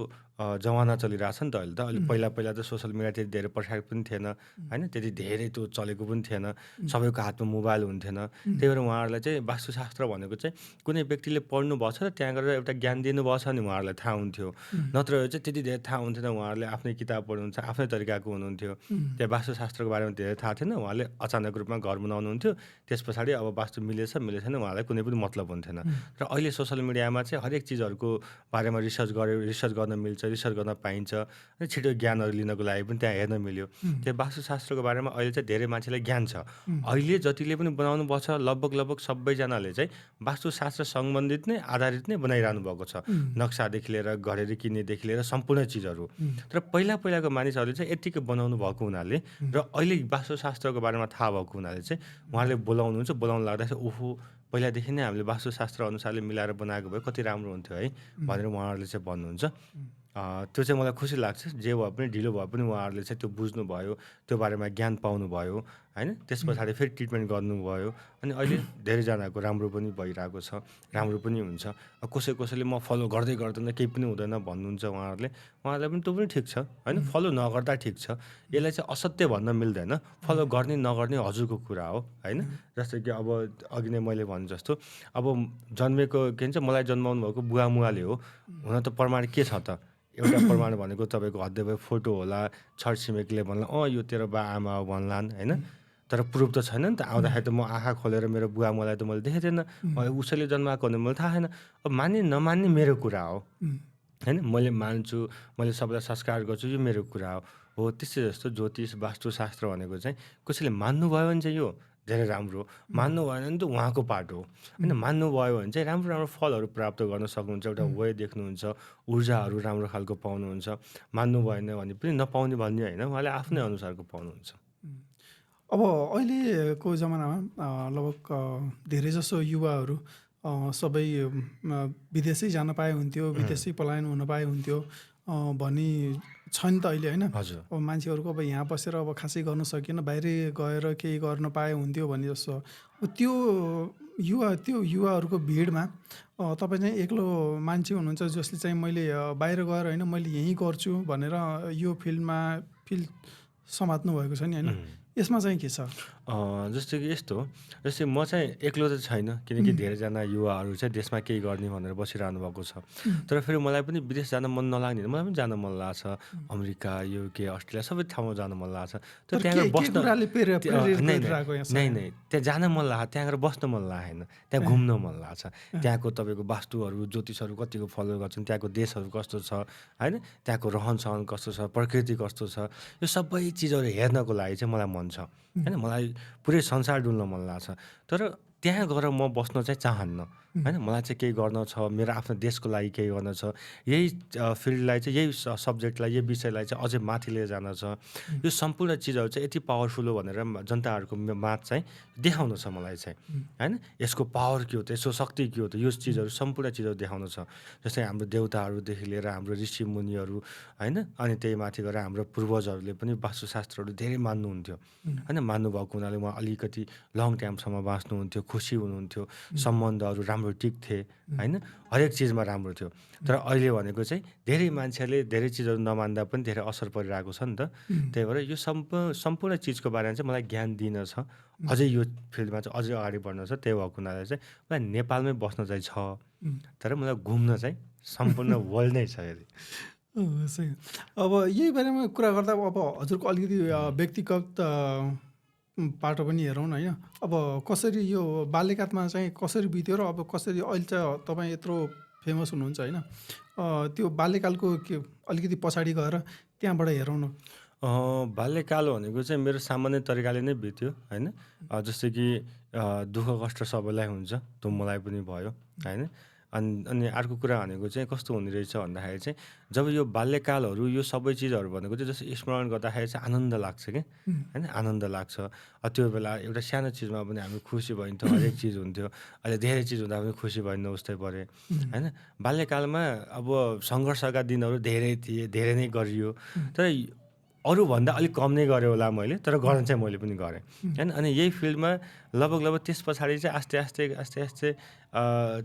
जमाना चलिरहेछ नि त अहिले त अहिले पहिला त सोसल मिडिया त्यति धेरै प्रसार पनि थिएन होइन त्यति धेरै त्यो चलेको पनि थिएन सबैको हातमा मोबाइल हुन्थेन त्यही भएर उहाँहरूलाई चाहिँ वास्तुशास्त्र भनेको चाहिँ कुनै व्यक्तिले पढ्नु भएको छ र त्यहाँ गएर एउटा ज्ञान दिनुभएको छ भने उहाँहरूलाई थाहा हुन्थ्यो नत्र चाहिँ त्यति धेरै थाहा हुन्थेन उहाँहरूले आफ्नै किताब पढ्नुहुन्छ आफ्नै तरिकाको हुनुहुन्थ्यो त्यहाँ वास्तुशास्त्रको बारेमा धेरै थाहा थिएन उहाँले अचानक रूपमा घर बनाउनुहुन्थ्यो त्यस पछाडि अब वास्तु मिलेछैन उहाँलाई कुनै पनि मतलब हुन्थेन र अहिले सोसल मिडियामा चाहिँ हरेक चिजहरूको बारेमा रिसर्च गर्न मिल्छ रिसर्च गर्न पाइन्छ अनि छिटो ज्ञानहरू लिनको लागि पनि त्यहाँ हेर्न मिल्यो त्यो वास्तुशास्त्रको बारेमा अहिले चाहिँ धेरै मान्छेलाई ज्ञान छ अहिले जतिले पनि बनाउनु भएको छ लगभग सबैजनाले चाहिँ वास्तुशास्त्र सम्बन्धित नै आधारित नै बनाइरहनु भएको छ नक्सादेखि लिएर घरेरी किन्नेदेखि लिएर सम्पूर्ण चिजहरू तर पहिलाको मानिसहरूले चाहिँ यत्तिकै बनाउनु भएको हुनाले र अहिले वास्तुशास्त्रको बारेमा थाहा भएको हुनाले चाहिँ उहाँले बोलाउनु लाग्दाखेरि ओहो पहिलादेखि नै हामीले वास्तुशास्त्र अनुसारले मिलाएर बनाएको भए कति राम्रो हुन्थ्यो है भनेर उहाँहरूले चाहिँ भन्नुहुन्छ त्यो चाहिँ मलाई खुसी लाग्छ जे भए पनि ढिलो भए पनि उहाँहरूले चाहिँ त्यो बुझ्नुभयो त्यो बारेमा ज्ञान पाउनुभयो होइन त्यस पछाडि फेरि ट्रिटमेन्ट गर्नुभयो अनि अहिले धेरैजनाको राम्रो पनि भइरहेको छ राम्रो पनि हुन्छ कसैले म फलो गर्दै गर्दैन केही पनि हुँदैन भन्नुहुन्छ उहाँहरूलाई पनि त्यो पनि ठिक छ होइन फलो नगर्दा ठिक छ यसलाई चाहिँ असत्य भन्न मिल्दैन फलो गर्ने नगर्ने हजुरको कुरा हो होइन जस्तै कि अब अघि नै मैले भने जस्तो अब जन्मेको के भन्छ मलाई जन्माउनु भएको बुवा मुवाले हो हुन त प्रमाण के छ त एउटा प्रमाण भनेको तपाईँको हद्दै भयो फोटो होला, छरछिमेकीले भन्ला यो तेरो बा आमा हो भन्लान् होइन, तर प्रुफ त छैन नि त। आउँदाखेरि त म आँखा खोलेर मेरो बुवा मलाई त मैले देखेको थिएन, उसैले जन्माएको भने मलाई थाहा छैन। अब मान्ने नमान्ने मेरो कुरा हो होइन, मैले मान्छु, मैले सबैलाई संस्कार गर्छु, यो मेरो कुरा हो। त्यसै जस्तो ज्योतिष वास्तुशास्त्र भनेको चाहिँ कसैले मान्नुभयो भने चाहिँ यो धेरै राम्रो, मान्नु भएन भने त उहाँको पार्ट हो होइन। मान्नुभयो भने चाहिँ राम्रो राम्रो फलहरू प्राप्त गर्न सक्नुहुन्छ, एउटा वे देख्नुहुन्छ, ऊर्जाहरू राम्रो खालको पाउनुहुन्छ। मान्नु भएन भने पनि नपाउने भन्ने होइन, उहाँले आफ्नै अनुसारको पाउनुहुन्छ। अब अहिलेको जमानामा लगभग धेरैजसो युवाहरू सबै विदेशै जान पाए हुन्थ्यो, विदेशै पलायन हुन पाए हुन्थ्यो भनी छ नि त अहिले होइन। हजुर अब मान्छेहरूको अब यहाँ बसेर अब खासै गर्न सकिएन, बाहिरै गएर केही गर्न पाए हुन्थ्यो भन्ने जस्तो। त्यो युवाहरूको भिडमा तपाईँ चाहिँ एक्लो मान्छे हुनुहुन्छ जसले चाहिँ मैले बाहिर गएर होइन मैले यहीँ गर्छु भनेर यो फिल्ड समात्नु भएको छ नि होइन, यसमा चाहिँ के छ? जस्तो कि यस्तो हो, जस्तै म चाहिँ एक्लो त छैन, किनकि धेरैजना युवाहरू चाहिँ देशमा केही गर्ने भनेर बसिरहनु भएको छ। तर फेरि मलाई पनि विदेश जान मन नलाग्ने, मलाई पनि जान मन लाग्छ, अमेरिका, युके, अस्ट्रेलिया सबै ठाउँमा जान मन लाग्छ। तर त्यहाँ गएर बस्न नै त्यहाँ जान मन लाग्छ, त्यहाँ गएर बस्न मन लागेन, त्यहाँ घुम्न मन लाग्छ। त्यहाँको तपाईँको वास्तुहरू, ज्योतिषहरू कतिको फलो गर्छन्, त्यहाँको देशहरू कस्तो छ होइन, त्यहाँको रहनसहन कस्तो छ, प्रकृति कस्तो छ, यो सबै चिजहरू हेर्नको लागि चाहिँ मलाई मन छ होइन। मलाई पुरै संसार डुल्न मन लाग्छ, तर त्यहाँ गएर म बस्न चाहिँ चाहन्न होइन। मलाई चाहिँ केही गर्न छ, मेरो आफ्नो देशको लागि केही गर्न छ, यही फिल्डलाई चाहिँ, यही सब्जेक्टलाई, यही विषयलाई चाहिँ अझै माथि लिएर जान छ। यो सम्पूर्ण चिजहरू चाहिँ यति पावरफुल हो भनेर जनताहरूको माझ चाहिँ देखाउनु छ मलाई चाहिँ होइन। यसको पावर के हो त, यसको शक्ति के हो त, यो चिजहरू सम्पूर्ण चिजहरू देखाउनु छ। जस्तै हाम्रो देवताहरूदेखि लिएर हाम्रो ऋषि मुनिहरू होइन, अनि त्यही माथि गएर हाम्रो पूर्वजहरूले पनि वास्तुशास्त्रहरू धेरै मान्नुहुन्थ्यो होइन। मान्नुभएको हुनाले उहाँ अलिकति लङ टाइमसम्म बाँच्नुहुन्थ्यो, खुसी हुनुहुन्थ्यो, सम्बन्धहरू राम्रो टिक्थे होइन, हरेक चिजमा राम्रो थियो। तर अहिले भनेको चाहिँ धेरै मान्छेहरूले धेरै चिजहरू नमान्दा पनि धेरै असर परिरहेको छ नि त। त्यही भएर यो सम्पूर्ण चिजको बारेमा चाहिँ मलाई ज्ञान दिन छ, अझै यो फिल्डमा चाहिँ अझै अगाडि बढ्न छ। त्यही भएको हुनाले चाहिँ मलाई नेपालमै बस्न चाहिँ छ, तर मलाई घुम्न चाहिँ सम्पूर्ण वर्ल्ड नै छ। यदि सही। अब यही बारेमा कुरा गर्दा अब हजुरको अलिकति व्यक्तिगत पाटो पनि हेरौँ न होइन। अब कसरी यो बाल्यकालमा चाहिँ कसरी बित्यो र अब कसरी अहिले चाहिँ तपाईँ यत्रो फेमस हुनुहुन्छ होइन, त्यो बाल्यकालको के अलिकति पछाडि गएर त्यहाँबाट हेरौँ न। बाल्यकाल भनेको चाहिँ मेरो सामान्य तरिकाले नै बित्यो होइन। जस्तै कि दुःख कष्ट सबैलाई हुन्छ, त्यो मलाई पनि भयो होइन। अनि अर्को कुरा भनेको चाहिँ कस्तो हुने रहेछ भन्दाखेरि चाहिँ जब यो बाल्यकालहरू यो सबै चिजहरू भनेको चाहिँ जस्तो स्मरण गर्दाखेरि चाहिँ आनन्द लाग्छ कि होइन, आनन्द लाग्छ। त्यो बेला एउटा सानो चिजमा पनि हामी खुसी भइन्थ्यो, हरेक चिज हुन्थ्यो। अहिले धेरै चिज हुँदा पनि खुसी भइन्न उस्तै परे होइन। बाल्यकालमा अब सङ्घर्षका दिनहरू धेरै थिए, धेरै नै गरियो, तर अरूभन्दा अलिक कम नै गरेँ होला मैले, तर गर्न चाहिँ मैले पनि गरेँ होइन। अनि यही फिल्डमा लगभग त्यस पछाडि चाहिँ आस्ते आस्ते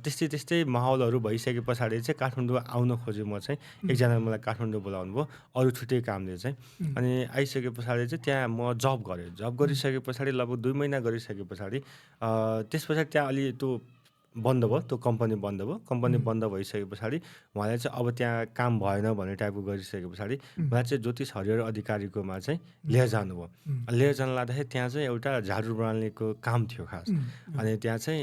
त्यस्तै माहौलहरू भइसके पछाडि चाहिँ काठमाडौँ आउन खोजेँ म चाहिँ। एकजना मलाई काठमाडौँ बोलाउनु भयो अरू छुट्टै कामले चाहिँ। अनि आइसके पछाडि चाहिँ त्यहाँ म जब गरेँ, जब गरिसके पछाडि लगभग 2 महिना गरिसके पछाडि त्यस पछाडि त्यहाँ अलि त्यो बन्द भयो, त्यो कम्पनी बन्द भयो। कम्पनी बन्द भइसके पछाडि उहाँले चाहिँ अब त्यहाँ काम भएन भन्ने टाइपको गरिसके पछाडि मलाई चाहिँ ज्योतिष हरिहर अधिकारीकोमा चाहिँ लिएर जानुभयो। लिएर जान लाग्दाखेरि त्यहाँ चाहिँ एउटा झाडु प्रणालीको काम थियो खास। अनि त्यहाँ चाहिँ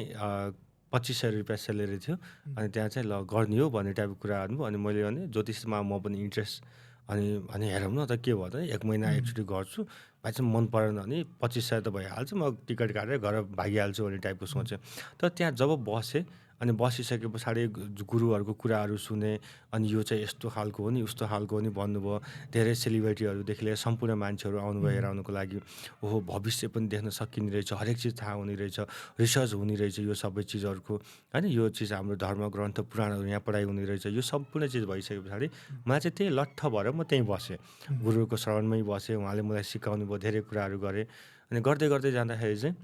2500 रुपियाँ सेलेरी थियो। अनि त्यहाँ चाहिँ ल गर्ने हो भन्ने टाइपको कुरा गर्नुभयो। अनि मैले भने ज्योतिषमा म पनि इन्ट्रेस्ट, अनि हेरौँ न त के भयो त, 1 महिना एकचोटि गर्छु, भाइ चाहिँ मन परेन भने 2500 त भइहाल्छ, म टिकट काटेर घर भागिहाल्छु भन्ने टाइपको सोचेँ। तर त्यहाँ जब बसेँ अनि बसिसके पछाडि गुरुहरूको कुराहरू सुने। अनि यो चाहिँ यस्तो खालको हो नि, उस्तो खालको हो नि भन्नुभयो। धेरै सेलिब्रिटीहरूदेखि लिएर सम्पूर्ण मान्छेहरू आउनुभयो हेराउनुको लागि। ओहो भविष्य पनि देख्न सकिने रहेछ, हरेक चिज थाहा हुने रहेछ, रिसर्च हुने रहेछ यो सबै चिजहरूको होइन। यो चिज हाम्रो धर्म ग्रन्थ पुराणहरू यहाँ पढाइ हुने रहेछ, यो सम्पूर्ण चिज भइसके पछाडि मलाई चाहिँ त्यही लट्ठ भएर म त्यहीँ बसेँ, गुरुको शरणमै बसेँ। उहाँले मलाई सिकाउनु भयो, धेरै कुराहरू गरेँ। अनि गर्दै गर्दै जाँदाखेरि चाहिँ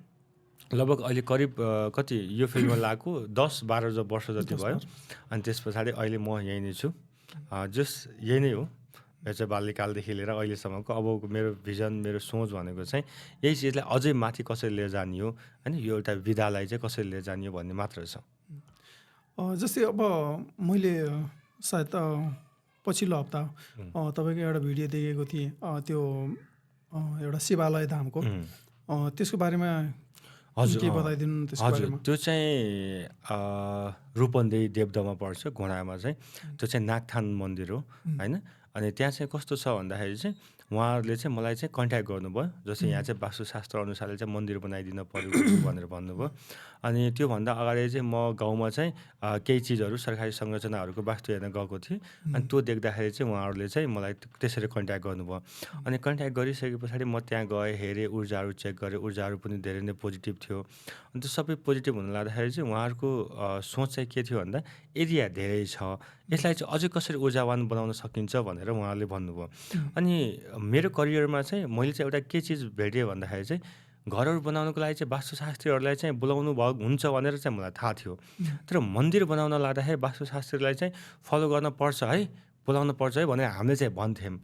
लगभग अहिले करिब कति यो फिल्डमा लागेको 10-12 वर्ष जति भयो। अनि त्यस पछाडि अहिले म यहीँ नै छु। यही नै हो, यो चाहिँ बाल्यकालदेखि लिएर अहिलेसम्मको। अब मेरो भिजन, मेरो सोच भनेको चाहिँ यही चिजलाई अझै माथि कसरी लिएर जाने हो होइन, यो एउटा विधालाई चाहिँ कसरी लिएर जाने हो भन्ने मात्र छ। जस्तै अब मैले सायद पछिल्लो हप्ता तपाईँको एउटा भिडियो देखेको थिएँ त्यो एउटा शिवालय धामको त्यसको बारेमा हजुर के बताइदिनु न त्यसको हजुर बारेमा त्यो चाहिँ रूपन्देही देवदहमा पर्छ घोडामा चाहिँ त्यो चाहिँ नागथान मन्दिर हो होइन अनि त्यहाँ चाहिँ कस्तो छ भन्दाखेरि चाहिँ उहाँहरूले चाहिँ मलाई चाहिँ कन्ट्याक्ट गर्नुभयो जस्तै यहाँ चाहिँ वास्तुशास्त्र अनुसारले चाहिँ मन्दिर बनाइदिन पऱ्यो भनेर भन्नुभयो अनि त्योभन्दा अगाडि चाहिँ म गाउँमा चाहिँ केही चिजहरू सरकारी संरचनाहरूको वास्तु हेर्न गएको थिएँ अनि त्यो देख्दाखेरि चाहिँ उहाँहरूले चाहिँ मलाई त्यसरी कन्ट्याक्ट गर्नुभयो अनि कन्ट्याक्ट गरिसके पछाडि म त्यहाँ गएँ हेरेँ ऊर्जाहरू चेक गरेँ ऊर्जाहरू पनि धेरै नै पोजिटिभ थियो अनि त्यो सबै पोजिटिभ हुन लाग्दाखेरि चाहिँ उहाँहरूको सोच चाहिँ के थियो भन्दा एरिया धेरै छ यसलाई चाहिँ अझै कसरी ऊर्जावान बनाउन सकिन्छ भनेर उहाँहरूले भन्नुभयो अनि मेरो करियरमा चाहिँ मैले चाहिँ एउटा के चिज भेटेँ भन्दाखेरि चाहिँ घरहरू बनाउनुको लागि चाहिँ वास्तुशास्त्रीहरूलाई चाहिँ बोलाउनु भयो हुन्छ भनेर चाहिँ मलाई थाहा थियो तर मन्दिर बनाउन लाग्दाखेरि वास्तुशास्त्रीलाई चाहिँ फलो गर्न पर्छ है बोलाउनु पर्छ है भनेर हामीले चाहिँ भन्थ्यौँ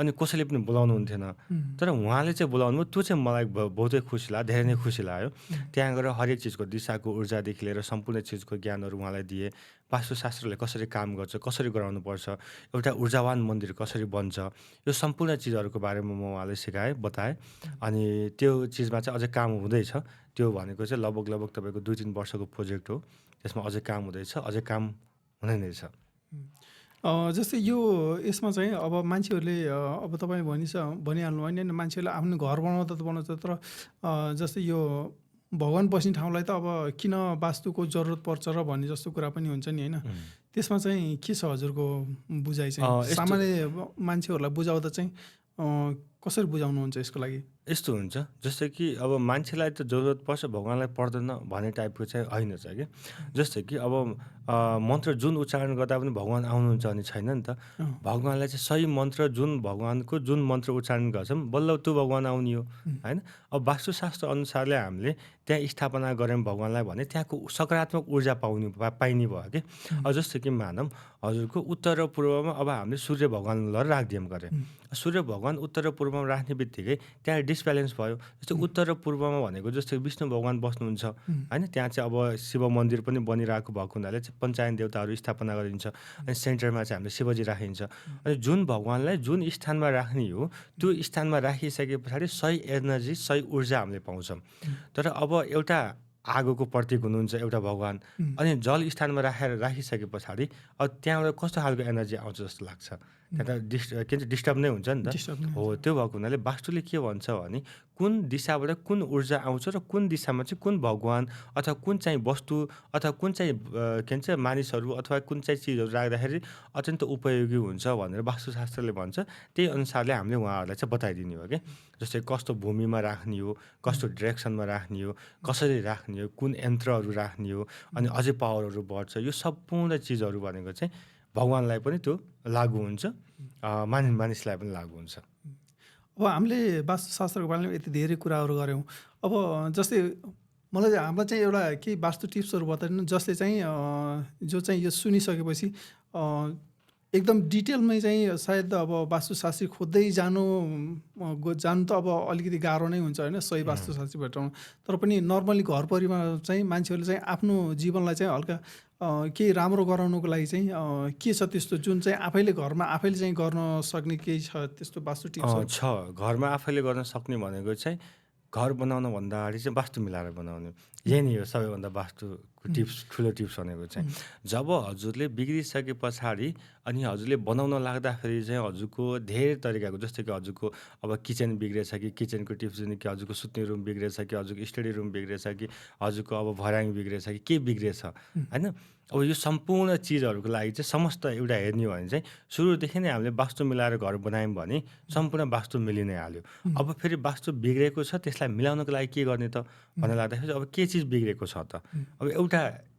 अनि कसैले पनि बोलाउनु हुन्थेन तर उहाँले चाहिँ बोलाउनु त्यो चाहिँ मलाई बहुतै खुसी लाग्यो धेरै नै खुसी लाग्यो त्यहाँ गएर हरेक चिजको दिशाको ऊर्जादेखि लिएर सम्पूर्ण चिजको ज्ञानहरू उहाँलाई दिए वास्तुशास्त्रले कसरी काम गर्छ कसरी गराउनुपर्छ एउटा ऊर्जावान मन्दिर कसरी बन्छ यो सम्पूर्ण चिजहरूको बारेमा म उहाँलाई सिकाएँ बताएँ अनि त्यो चिजमा चाहिँ अझै काम हुँदैछ त्यो भनेको चाहिँ लगभग तपाईँको 2-3 वर्षको प्रोजेक्ट हो त्यसमा अझै काम हुँदैछ अझै काम हुँदै नै छ जस्तै यो यसमा चाहिँ अब मान्छेहरूले अब तपाईँले भनिहाल्नु होइन होइन मान्छेहरूले आफ्नो घर बनाउँदा त बनाउँछ तर जस्तै यो भगवान् बस्ने ठाउँलाई त अब किन वास्तुको जरुरत पर्छ र भन्ने जस्तो कुरा पनि हुन्छ नि होइन त्यसमा चाहिँ के छ हजुरको बुझाइ चाहिँ सामान्य मान्छेहरूलाई बुझाउँदा चाहिँ कसरी बुझाउनुहुन्छ यसको लागि यस्तो हुन्छ जस्तै कि अब मान्छेलाई त जरुरत पर्छ भगवान्लाई पर्दैन भन्ने टाइपको चाहिँ होइन छ कि जस्तै कि अब मन्त्र जुन उच्चारण गर्दा पनि भगवान् आउनुहुन्छ भने छैन नि त भगवान्लाई चाहिँ सही मन्त्र जुन भगवान्को जुन मन्त्र उच्चारण गर्छौँ बल्ल त्यो भगवान् आउने हो होइन अब वास्तुशास्त्र अनुसारले हामीले त्यहाँ स्थापना गऱ्यौँ भगवान्लाई भने त्यहाँको सकारात्मक ऊर्जा पाइने भयो कि अब जस्तै कि मानौँ हजुरको उत्तर र पूर्वमा अब हामीले सूर्य भगवान्लाई राखिदियौँ गरे सूर्य भगवान् उत्तर र पूर्वमा राख्ने बित्तिकै त्यहाँ डिसब्यालेन्स भयो जस्तै उत्तर र पूर्वमा भनेको जस्तै विष्णु भगवान् बस्नुहुन्छ होइन त्यहाँ चाहिँ अब शिव मन्दिर पनि बनिरहेको भएको हुनाले चाहिँ पञ्चायन देवताहरू स्थापना गरिन्छ अनि सेन्टरमा चाहिँ हामीले शिवजी राखिन्छ अनि जुन भगवान्लाई जुन स्थानमा राख्ने हो त्यो स्थानमा राखिसके पछाडि सही एनर्जी सही ऊर्जा हामीले पाउँछौँ तर अब एउटा आगोको प्रतीक हुनुहुन्छ एउटा भगवान् अनि जल स्थानमा राखिसके पछाडि अब त्यहाँबाट कस्तो खालको एनर्जी आउँछ जस्तो लाग्छ त्यहाँ त के भन्छ डिस्टर्ब नै हुन्छ नि त हो त्यो भएको हुनाले वास्तुले के भन्छ भने कुन दिशाबाट कुन ऊर्जा आउँछ र कुन दिशामा चाहिँ कुन भगवान् अथवा कुन चाहिँ वस्तु अथवा कुन चाहिँ के भन्छ मानिसहरू अथवा कुन चाहिँ चिजहरू राख्दाखेरि अत्यन्त उपयोगी हुन्छ भनेर वास्तुशास्त्रले भन्छ त्यही अनुसारले हामीले उहाँहरूलाई चाहिँ बताइदिने हो कि जस्तै कस्तो भूमिमा राख्ने हो कस्तो डिरेक्सनमा राख्ने हो कसरी राख्ने हो कुन यन्त्रहरू राख्ने हो अनि अझै पावरहरू बढ्छ यो सम्पूर्ण चिजहरू भनेको चाहिँ भगवान्लाई पनि त्यो लागु हुन्छ मानिसलाई पनि लागु हुन्छ अब हामीले वास्तुशास्त्रको बारेमा यति धेरै कुराहरू गऱ्यौँ अब जस्तै हामीलाई चाहिँ एउटा केही वास्तु टिप्सहरू बताइदिनु जसले चाहिँ जो चाहिँ यो सुनिसकेपछि एकदम डिटेलमै चाहिँ सायद अब वास्तुशास्त्री खोज्दै जानु त अब अलिकति गाह्रो नै हुन्छ होइन सही वास्तुशास्त्री भेटाउनु तर पनि नर्मली घर परिवारमा चाहिँ मान्छेहरूले चाहिँ आफ्नो जीवनलाई चाहिँ हल्का केही राम्रो गराउनुको लागि चाहिँ के छ त्यस्तो जुन चाहिँ आफैले घरमा आफैले चाहिँ गर्न सक्ने केही छ त्यस्तो वास्तु टिप्सहरू छ घरमा आफैले गर्न सक्ने भनेको चाहिँ घर बनाउन भन्दा अगाडि चाहिँ वास्तु मिलाएर बनाउने यही नै हो सबैभन्दा वास्तुको टिप्स ठुलो टिप्स भनेको चाहिँ जब हजुरले बिग्रिसके पछाडि अनि हजुरले बनाउन लाग्दाखेरि चाहिँ हजुरको धेरै तरिकाको जस्तै कि हजुरको अब किचन बिग्रेछ कि किचनको टिप्स दिने कि हजुरको सुत्ने रुम बिग्रेछ कि हजुरको स्टडी रुम बिग्रेछ कि हजुरको अब भर्याङ बिग्रेछ कि के बिग्रेछ होइन अब यो सम्पूर्ण चिजहरूको लागि चाहिँ समस्त एउटा हेर्ने हो भने चाहिँ सुरुदेखि नै हामीले वास्तु मिलाएर घर बनायौँ भने सम्पूर्ण वास्तु मिलि नै हाल्यो अब फेरि वास्तु बिग्रेको छ त्यसलाई मिलाउनको लागि के गर्ने त भन्ने लाग्दाखेरि अब के चिज बिग्रेको छ त अब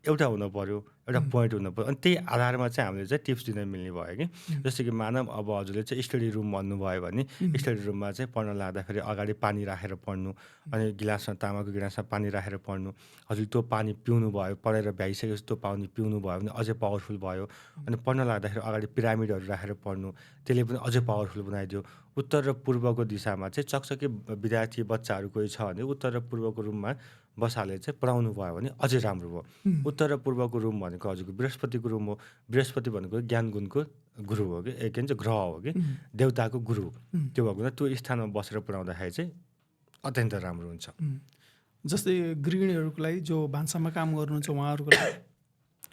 एउटा हुनु पऱ्यो एउटा पोइन्ट हुनु पऱ्यो अनि त्यही आधारमा चाहिँ हामीले चाहिँ टिप्स दिन मिल्ने भयो कि जस्तै कि मानव अब हजुरले चाहिँ स्टडी रुम भन्नुभयो भने स्टडी रुममा चाहिँ पढ्न लाग्दाखेरि अगाडि पानी राखेर पढ्नु अनि गिलासमा तामाको गिलासमा पानी राखेर पढ्नु हजुर त्यो पानी पिउनु भयो पढेर भ्याइसकेपछि त्यो पानी पिउनु भयो भने अझै पावरफुल भयो अनि पढ्न लाग्दाखेरि अगाडि पिरामिडहरू राखेर पढ्नु त्यसले पनि अझै पावरफुल बनाइदियो उत्तर र पूर्वको दिशामा चाहिँ चकचके विद्यार्थी बच्चाहरू कोही छ भने उत्तर र पूर्वको रुममा बसाले चाहिँ बनाउनु भयो भने अझै राम्रो भयो। उत्तर र पूर्वको रुम भनेको हजुरको बृहस्पतिको रुम हो। बृहस्पति भनेको ज्ञान गुणको गुरु हो कि के भन्छ ग्रह हो कि देवताको गुरु हो। त्यो भएको हुँदा त्यो स्थानमा बसेर पढाउँदाखेरि चाहिँ अत्यन्त राम्रो हुन्छ। जस्तै गृहिणीहरूको लागि जो भान्सामा काम गर्नुहुन्छ उहाँहरूको लागि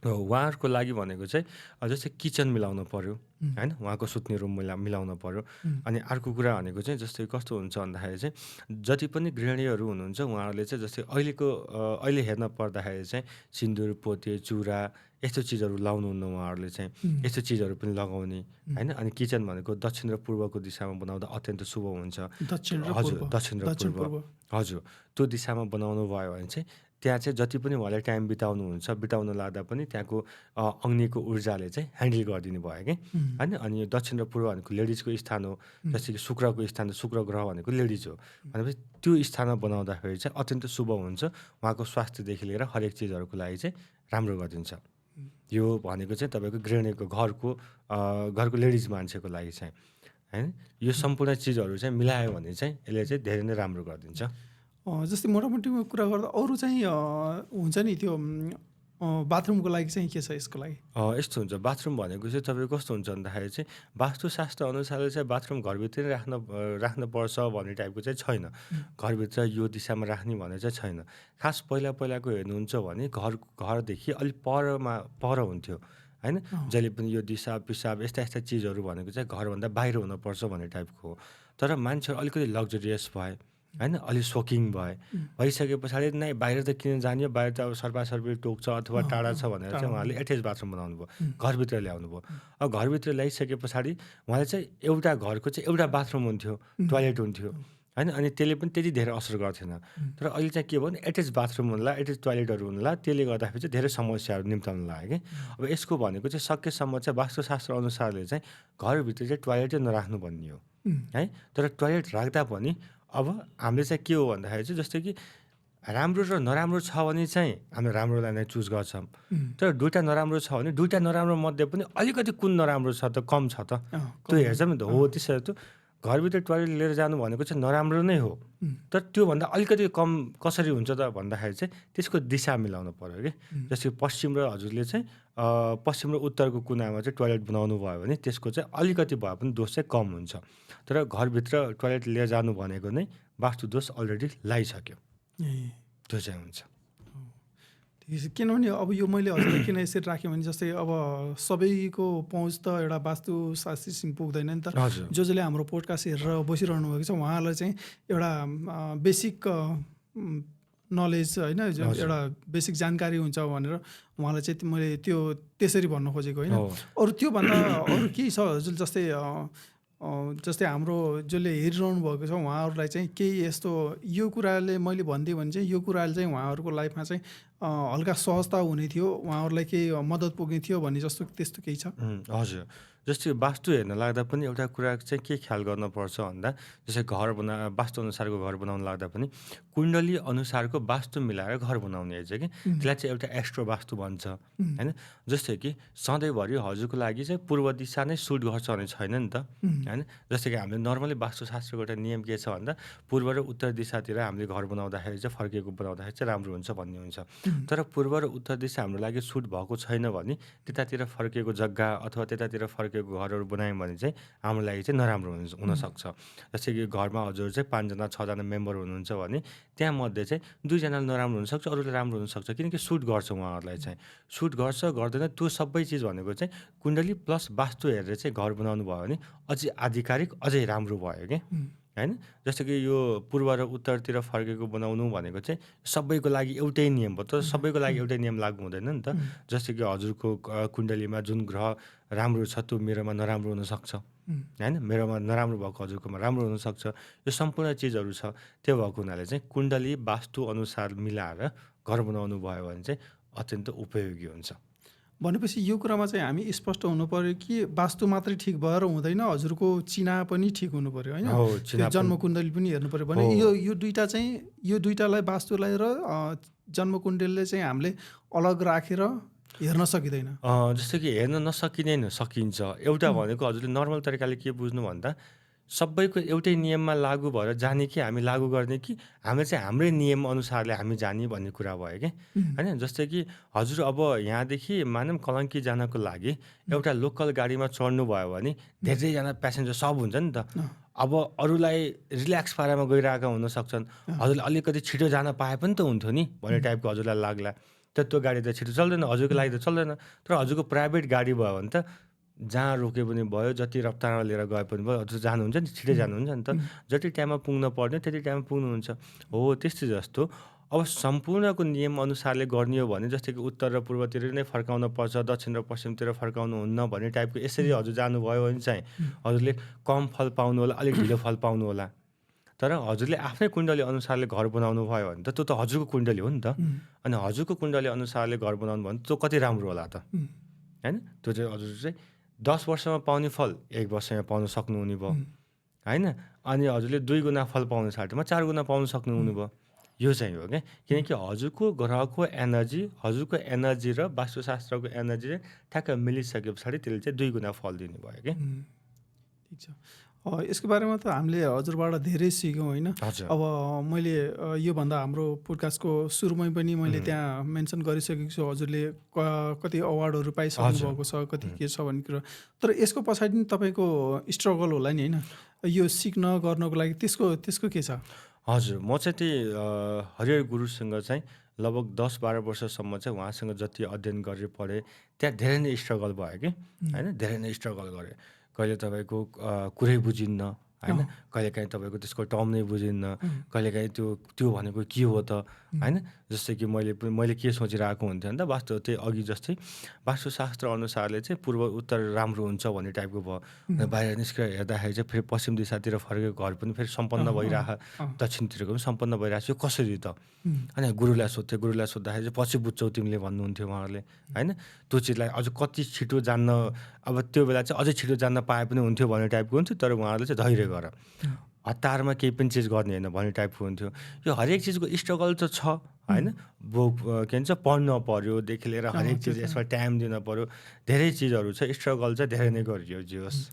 उहाँहरूको लागि भनेको चाहिँ जस्तै किचन मिलाउनु पऱ्यो होइन, उहाँको सुत्ने रुम मिलाउनु पऱ्यो। अनि अर्को कुरा भनेको चाहिँ जस्तै कस्तो हुन्छ भन्दाखेरि चाहिँ जति पनि गृहिणीहरू हुनुहुन्छ उहाँहरूले चाहिँ जस्तै अहिले हेर्न पर्दाखेरि चाहिँ सिन्दुर पोते चुरा यस्तो चिजहरू लाउनुहुन्न उहाँहरूले चाहिँ यस्तो चिजहरू पनि लगाउने होइन। अनि किचन भनेको दक्षिण र पूर्वको दिशामा बनाउँदा अत्यन्त शुभ हुन्छ। हजुर दक्षिण र पूर्व हजुर त्यो दिशामा बनाउनु भयो भने चाहिँ त्यहाँ चाहिँ जति पनि उहाँले टाइम बिताउनुहुन्छ बिताउन लाग्दा पनि त्यहाँको अग्निको ऊर्जाले चाहिँ ह्यान्डल गरिदिनु भयो कि होइन। अनि यो दक्षिण र पूर्व भनेको लेडिजको स्थान हो। जस्तै कि शुक्रको स्थान शुक्र ग्रह भनेको लेडिज हो भनेपछि त्यो स्थानमा बनाउँदाखेरि चाहिँ अत्यन्त शुभ हुन्छ। उहाँको स्वास्थ्यदेखि लिएर हरेक चिजहरूको लागि चाहिँ राम्रो गरिदिन्छ। यो भनेको चाहिँ तपाईँको गृहिणीको घरको लेडिज मान्छेको लागि चाहिँ होइन। यो सम्पूर्ण चिजहरू चाहिँ मिलायो भने चाहिँ यसले चाहिँ धेरै नै राम्रो गरिदिन्छ। जस्तै मोटामोटीमा कुरा गर्दा अरू चाहिँ हुन्छ नि त्यो बाथरुमको लागि चाहिँ के छ यसको लागि? यस्तो हुन्छ बाथरुम भनेको चाहिँ तपाईँको कस्तो हुन्छ भन्दाखेरि चाहिँ वास्तुशास्त्र अनुसारले चाहिँ बाथरुम घरभित्रै राख्नुपर्छ भन्ने टाइपको चाहिँ छैन। घरभित्र यो दिशामा राख्ने भने चाहिँ छैन। खास पहिलाको हेर्नुहुन्छ भने घरदेखि अलिक पर हुन्थ्यो होइन। जहिले पनि यो दिशा पिसाब यस्ता चिजहरू भनेको चाहिँ घरभन्दा बाहिर हुनुपर्छ भन्ने टाइपको हो। तर मान्छेहरू अलिकति लग्जरियस भए होइन, अलिक सोकिङ भइसके पछाडि नै बाहिर त किन जाने, बाहिर त अब सर्पासर्पी टोक्छ अथवा टाढा छ भनेर चाहिँ उहाँले एट्याच बाथरुम बनाउनु भयो, घरभित्र ल्याउनु भयो। अब घरभित्र ल्याइसके पछाडि उहाँले चाहिँ एउटा घरको चाहिँ एउटा बाथरुम हुन्थ्यो, टोयलेट हुन्थ्यो होइन। अनि त्यसले पनि त्यति धेरै असर गर्थेन। तर अहिले चाहिँ के भयो भने एट्याच बाथरुम हुन्ला, एट्याच टोयलेटहरू हुन्ला, त्यसले गर्दाखेरि चाहिँ धेरै समस्याहरू निम्ताउनु लाग्यो कि। अब यसको भनेको चाहिँ सकेसम्म चाहिँ वास्तुशास्त्र अनुसारले चाहिँ घरभित्र चाहिँ टोयलेटै नराख्नु भन्ने हो है। तर टोयलेट राख्दा पनि अब हामीले चाहिँ के हो भन्दाखेरि चाहिँ जस्तै कि राम्रो र नराम्रो छ भने चाहिँ हामीले राम्रोलाई नै चुज गर्छौँ। तर दुइटा नराम्रो छ भने दुइटा नराम्रो मध्ये पनि अलिकति कुन नराम्रो छ त कम छ त त्यो हेर्छौँ नि त। हो त्यसरी त घरभित्र टोयलेट लिएर जानु भनेको चाहिँ नराम्रो नै हो। तर त्योभन्दा अलिकति कम कसरी हुन्छ त भन्दाखेरि चाहिँ त्यसको दिशा मिलाउनु पऱ्यो कि। जस्तै पश्चिम र हजुरले चाहिँ पश्चिम र उत्तरको कुनामा चाहिँ टोयलेट बनाउनु भयो भने त्यसको चाहिँ अलिकति भए पनि दोष चाहिँ कम हुन्छ। तर घरभित्र टोयलेट लिएर जानु भनेको नै वास्तु दोष अलरेडी लगाइसक्यो, त्यो चाहिँ हुन्छ। किनभने अब यो मैले हजुरलाई किन यसरी राखेँ भने जस्तै अब सबैको पहुँच त एउटा वास्तुशास्त्रीसिम पुग्दैन नि त। जसले हाम्रो पोडकास्ट हेरेर बसिरहनु भएको छ उहाँहरूलाई चाहिँ एउटा बेसिक नलेज होइन, एउटा बेसिक जानकारी हुन्छ भनेर उहाँलाई चाहिँ मैले त्यो त्यसरी भन्न खोजेको होइन। अरू त्योभन्दा अरू केही छ हजुर? जस्तै हाम्रो जसले हेरिरहनु भएको छ उहाँहरूलाई चाहिँ केही यस्तो यो कुराले मैले भनिदिएँ भने चाहिँ यो कुराले चाहिँ उहाँहरूको लाइफमा चाहिँ हल्का सहजता हुने थियो, उहाँहरूलाई केही मद्दत पुग्ने थियो भन्ने जस्तो त्यस्तो केही छ? हजुर जस्तै वास्तु हेर्न लाग्दा पनि एउटा कुरा चाहिँ के ख्याल गर्नुपर्छ भन्दा जस्तै वास्तु अनुसारको घर बनाउन लाग्दा पनि कुण्डली अनुसारको वास्तु मिलाएर घर बनाउने रहेछ कि। त्यसलाई चाहिँ एउटा एक्स्ट्रा वास्तु भन्छ होइन। जस्तै कि सधैँभरि हजुरको लागि चाहिँ पूर्व दिशा नै सुट गर्छ भने छैन नि त होइन। जस्तै कि हामीले नर्मली वास्तुशास्त्रको एउटा नियम के छ भन्दा पूर्व र उत्तर दिशातिर हामीले घर बनाउँदाखेरि चाहिँ फर्किएको बनाउँदाखेरि चाहिँ राम्रो हुन्छ भन्ने हुन्छ। तर पूर्व र उत्तर दिशा हाम्रो लागि सुट भएको छैन भने त्यतातिर फर्किएको जग्गा अथवा त्यतातिर फर्किएको घरहरू बनायौँ भने चाहिँ हाम्रो लागि चाहिँ नराम्रो हुनसक्छ। जस्तै कि घरमा हजुर चाहिँ 5 जना 6 जना मेम्बर हुनुहुन्छ भने त्यहाँ मध्ये चाहिँ 2 जना नराम्रो हुनसक्छ, अरूले राम्रो हुनसक्छ। किनकि सुट गर्छ उहाँहरूलाई चाहिँ, सुट गर्छ गर्दैन त्यो सबै चिज भनेको चाहिँ कुण्डली प्लस वास्तु हेरेर चाहिँ घर बनाउनु भयो भने अझै आधिकारिक अझै राम्रो भयो कि होइन। जस्तो कि यो पूर्व र उत्तरतिर फर्केको बनाउनु भनेको चाहिँ सबैको लागि एउटै नियम भयो। तर सबैको लागि एउटै नियम लागु हुँदैन नि त। जस्तो कि हजुरको कुण्डलीमा जुन ग्रह राम्रो छ त्यो मेरोमा नराम्रो हुनसक्छ होइन, मेरोमा नराम्रो भएको हजुरकोमा राम्रो हुनसक्छ। यो सम्पूर्ण चिजहरू छ। त्यो भएको हुनाले चाहिँ कुण्डली वास्तु अनुसार मिलाएर घर बनाउनु भयो भने चाहिँ अत्यन्त उपयोगी हुन्छ। भनेपछि यो कुरामा चाहिँ हामी स्पष्ट हुनु पर्यो कि वास्तु मात्रै ठिक भएर हुँदैन, हजुरको चिना पनि ठिक हुनु पर्यो होइन, जन्म कुण्डली पनि हेर्नु पर्यो। भने यो दुईटा चाहिँ यो दुईटालाई वास्तुलाई र जन्म कुण्डलीले चाहिँ हामीले अलग राखेर हेर्न सकिँदैन। जस्तो कि हेर्न नसकिँदैन, सकिन्छ। एउटा भनेको हजुरले नर्मल तरिकाले के बुझ्नु भन्दा सबैको एउटै नियममा लागु भएर जाने कि हामी लागु गर्ने कि हामीले चाहिँ हाम्रै नियम अनुसारले हामी जाने भन्ने कुरा भयो कि होइन। जस्तै कि हजुर अब यहाँदेखि मानौँ कलङ्की जानको लागि एउटा लोकल गाडीमा चढ्नु भयो भने धेरैजना प्यासेन्जर सब हुन्छ नि त। अब अरूलाई रिल्याक्स पारामा गइरहेका हुनसक्छन्, हजुरले अलिकति छिटो जान पाए पनि त हुन्थ्यो नि भन्ने टाइपको हजुरलाई लाग्ला। त्यो गाडी त छिटो चल्दैन, हजुरको लागि त चल्दैन। तर हजुरको प्राइभेट गाडी भयो भने त जहाँ रोके पनि भयो, जति रफ्तारमा लिएर गए पनि भयो, हजुर जानुहुन्छ नि, छिटै जानुहुन्छ नि त। जति टाइममा पुग्न पर्ने त्यति टाइममा पुग्नुहुन्छ। हो त्यस्तै जस्तो अब सम्पूर्णको नियम अनुसारले गर्ने हो भने जस्तै कि उत्तर र पूर्वतिर नै फर्काउन पर्छ, दक्षिण र पश्चिमतिर फर्काउनु हुन्न भन्ने टाइपको यसरी हजुर जानुभयो भने चाहिँ हजुरले कम फल पाउनु होला, अलिक ढिलो फल पाउनु होला। तर हजुरले आफ्नै कुण्डली अनुसारले घर बनाउनु भयो भने त त्यो त हजुरको कुण्डली हो नि त। अनि हजुरको कुण्डली अनुसारले घर बनाउनु भयो भने त्यो कति राम्रो होला त, होइन। त्यो चाहिँ हजुर चाहिँ 10 वर्षमा पाउने फल 1 वर्षमा पाउन सक्नुहुने भयो, होइन। अनि हजुरले 2 गुणा फल पाउनु साटोमा 4 गुणा पाउन सक्नुहुने भयो। यो चाहिँ हो क्या, किनकि हजुरको ग्रहको एनर्जी, हजुरको एनर्जी र वास्तुशास्त्रको एनर्जी चाहिँ ठ्याक्क मिलिसके पछाडि त्यसले चाहिँ 2 गुणा फल दिने भयो क्या। ठिक छ। यसको बारेमा त हामीले हजुरबाट धेरै सिक्यौँ होइन। हजुर। अब मैले योभन्दा हाम्रो पोडकास्टको सुरुमै पनि मैले त्यहाँ मेन्सन गरिसकेको छु, हजुरले कति अवार्डहरू पाइसक्नु भएको छ, कति के छ भन्ने कुरा। तर यसको पछाडि नि तपाईँको स्ट्रगल होला नि होइन, यो सिक्न गर्नको लागि त्यसको के छ? हजुर, म चाहिँ त्यही हरिहर गुरुसँग चाहिँ लगभग 10-12 वर्षसम्म चाहिँ उहाँसँग जति अध्ययन गरेर पढेँ त्यहाँ धेरै नै स्ट्रगल भयो कि, होइन। धेरै नै स्ट्रगल गरेँ। कहिले तपाईँको कुरै बुझिन्न, होइन। कहिलेकाहीँ तपाईँको त्यसको टर्म नै बुझिन्न, कहिलेकाहीँ त्यो भनेको के हो त, होइन। जस्तै कि मैले के सोचिरहेको हुन्थेँ नि त, त्यही अघि जस्तै वास्तुशास्त्र अनुसारले चाहिँ पूर्व उत्तर राम्रो हुन्छ भन्ने टाइपको भयो। बाहिर निस्केर हेर्दाखेरि चाहिँ फेरि पश्चिम दिशातिर फर्केको घर पनि फेरि सम्पन्न भइरहेको, दक्षिणतिरको पनि सम्पन्न भइरहेको छ, यो कसरी त? अनि गुरुलाई सोद्धाखेरि चाहिँ पछि बुझ्छौ तिमीले भन्नुहुन्थ्यो उहाँहरूले, होइन। त्यो चिजलाई अझ कति छिटो जान्न, अब त्यो बेला चाहिँ अझै छिटो जान्न पाए पनि हुन्थ्यो भन्ने टाइपको हुन्थ्यो। तर उहाँहरूले चाहिँ धैर्य गर, हतारमा केही पनि चिज गर्ने होइन भन्ने टाइपको हुन्थ्यो। यो हरेक चिजको स्ट्रगल त छ, होइन। के भन्छ पढ्न पऱ्योदेखि लिएर हरेक चिज यसमा टाइम दिन पऱ्यो, धेरै चिजहरू छ, स्ट्रगल चाहिँ धेरै नै गरियो जे होस्।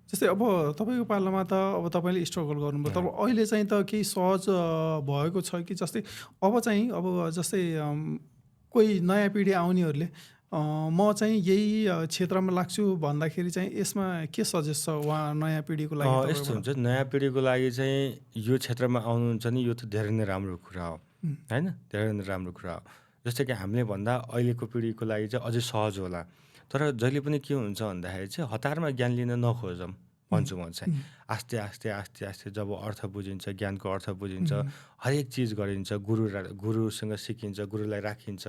जस्तै अब तपाईँको पालामा त अब तपाईँले स्ट्रगल गर्नुभयो, तर अहिले चाहिँ त केही सहज भएको छ कि? जस्तै जस्तै कोही नयाँ पिँढी आउनेहरूले म चाहिँ यही क्षेत्रमा लाग्छु भन्दाखेरि चाहिँ यसमा के सजेस्ट छ उहाँ नयाँ पिँढीको लागि? यस्तो हुन्छ, नयाँ पिँढीको लागि चाहिँ यो क्षेत्रमा आउनुहुन्छ नि, यो त धेरै नै राम्रो कुरा हो, होइन। धेरै नै राम्रो कुरा हो। जस्तै कि हामीले भन्दा अहिलेको पिँढीको लागि चाहिँ अझै सहज होला। तर जहिले पनि के हुन्छ भन्दाखेरि चाहिँ हतारमा ज्ञान लिन नखोजौँ भन्छु म चाहिँ। आस्ते आस्ते जब अर्थ बुझिन्छ, ज्ञानको अर्थ बुझिन्छ, हरेक चिज गरिन्छ, गुरुसँग सिकिन्छ, गुरुलाई राखिन्छ,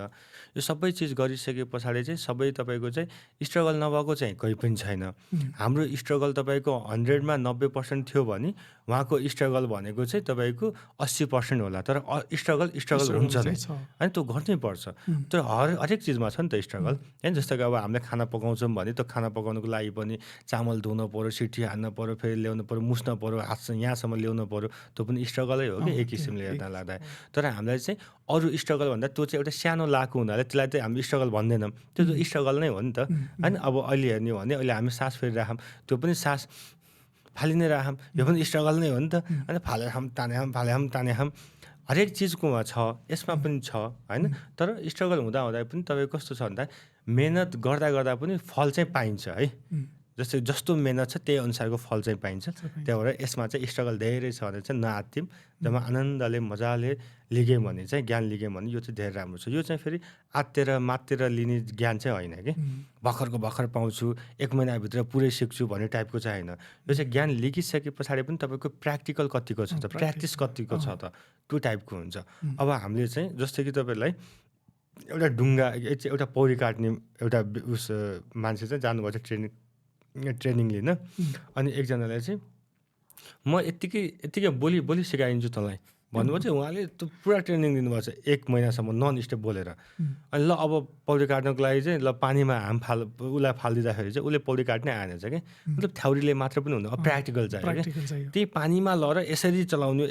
यो सबै चिज गरिसके पछाडि चाहिँ सबै तपाईँको चाहिँ स्ट्रगल नभएको चाहिँ कोही पनि छैन। हाम्रो स्ट्रगल तपाईँको 100मा 90% थियो भने उहाँको स्ट्रगल भनेको चाहिँ तपाईँको 80% होला। तर स्ट्रगल हुन्छ नै, होइन। त्यो गर्नै पर्छ। त्यो हरेक चिजमा छ नि त स्ट्रगल, होइन। जस्तो कि अब हामीले खाना पकाउँछौँ भने त्यो खाना पकाउनुको लागि पनि चामल धुनु पऱ्यो, सिटी हान्नु पऱ्यो, फेरि ल्याउनु पऱ्यो, मुस्न पऱ्यो, हातसँग यहाँसम्म ल्याउनु पऱ्यो, त्यो पनि स्ट्रगलै हो कि एक किसिमले हेर्दा लाग्दा। तर हामीलाई चाहिँ अरू स्ट्रगल भन्दा त्यो चाहिँ एउटा सानो लाएको हुनाले त्यसलाई चाहिँ हामी स्ट्रगल भन्दैनौँ, त्यो स्ट्रगल नै हो नि त, होइन। अब अहिले हेर्ने हो भने अहिले हामी सास फेरिराखौँ, त्यो पनि सास फालि नै राखौँ, यो पनि स्ट्रगल नै हो नि त, होइन। फाले हरेक चिजकोमा छ, यसमा पनि छ, होइन। तर स्ट्रगल हुँदा पनि तपाईँको कस्तो छ भन्दा मेहनत गर्दा पनि फल चाहिँ पाइन्छ है। जस्तो मेहनत छ त्यही अनुसारको फल चाहिँ पाइन्छ। त्यही भएर यसमा चाहिँ स्ट्रगल धेरै छ भने चाहिँ नआत्तिम, जब आनन्दले मजाले लिग्यौँ भने चाहिँ ज्ञान लिग्यौँ भने यो चाहिँ धेरै राम्रो छ। यो चाहिँ फेरि आत्तेर मात्तेर लिने ज्ञान चाहिँ होइन कि भर्खरको भर्खर पाउँछु, 1 महिनाभित्र पुरै सिक्छु भन्ने टाइपको चाहिँ होइन। यो चाहिँ ज्ञान लिगिसके पछाडि पनि तपाईँको प्र्याक्टिकल कतिको छ त, प्र्याक्टिस कतिको छ त, त्यो टाइपको हुन्छ। अब हामीले चाहिँ जस्तै कि तपाईँलाई एउटा ढुङ्गा, एउटा पौडी काट्ने एउटा मान्छे चाहिँ जानुभएको छ ट्रेनिङ लिन। अनि एकजनालाई चाहिँ म यत्तिकै बोली सिकाइदिन्छु तँलाई भन्नुभयो चाहिँ उहाँले त्यो पुरा ट्रेनिङ दिनुभएको छ 1 महिनासम्म नन स्टप बोलेर। अनि ल अब पौडी काट्नको लागि चाहिँ ल पानीमा उसलाई फालिदिँदाखेरि चाहिँ उसले पौडी काट्नै आएन चाहिँ क्या, मतलब थ्योरीले मात्र पनि हुँदैन, प्र्याक्टिकल चाहियो क्या। प्र्याक्टिकल चाहियो। त्यही पानीमा लएर यसरी चलाउने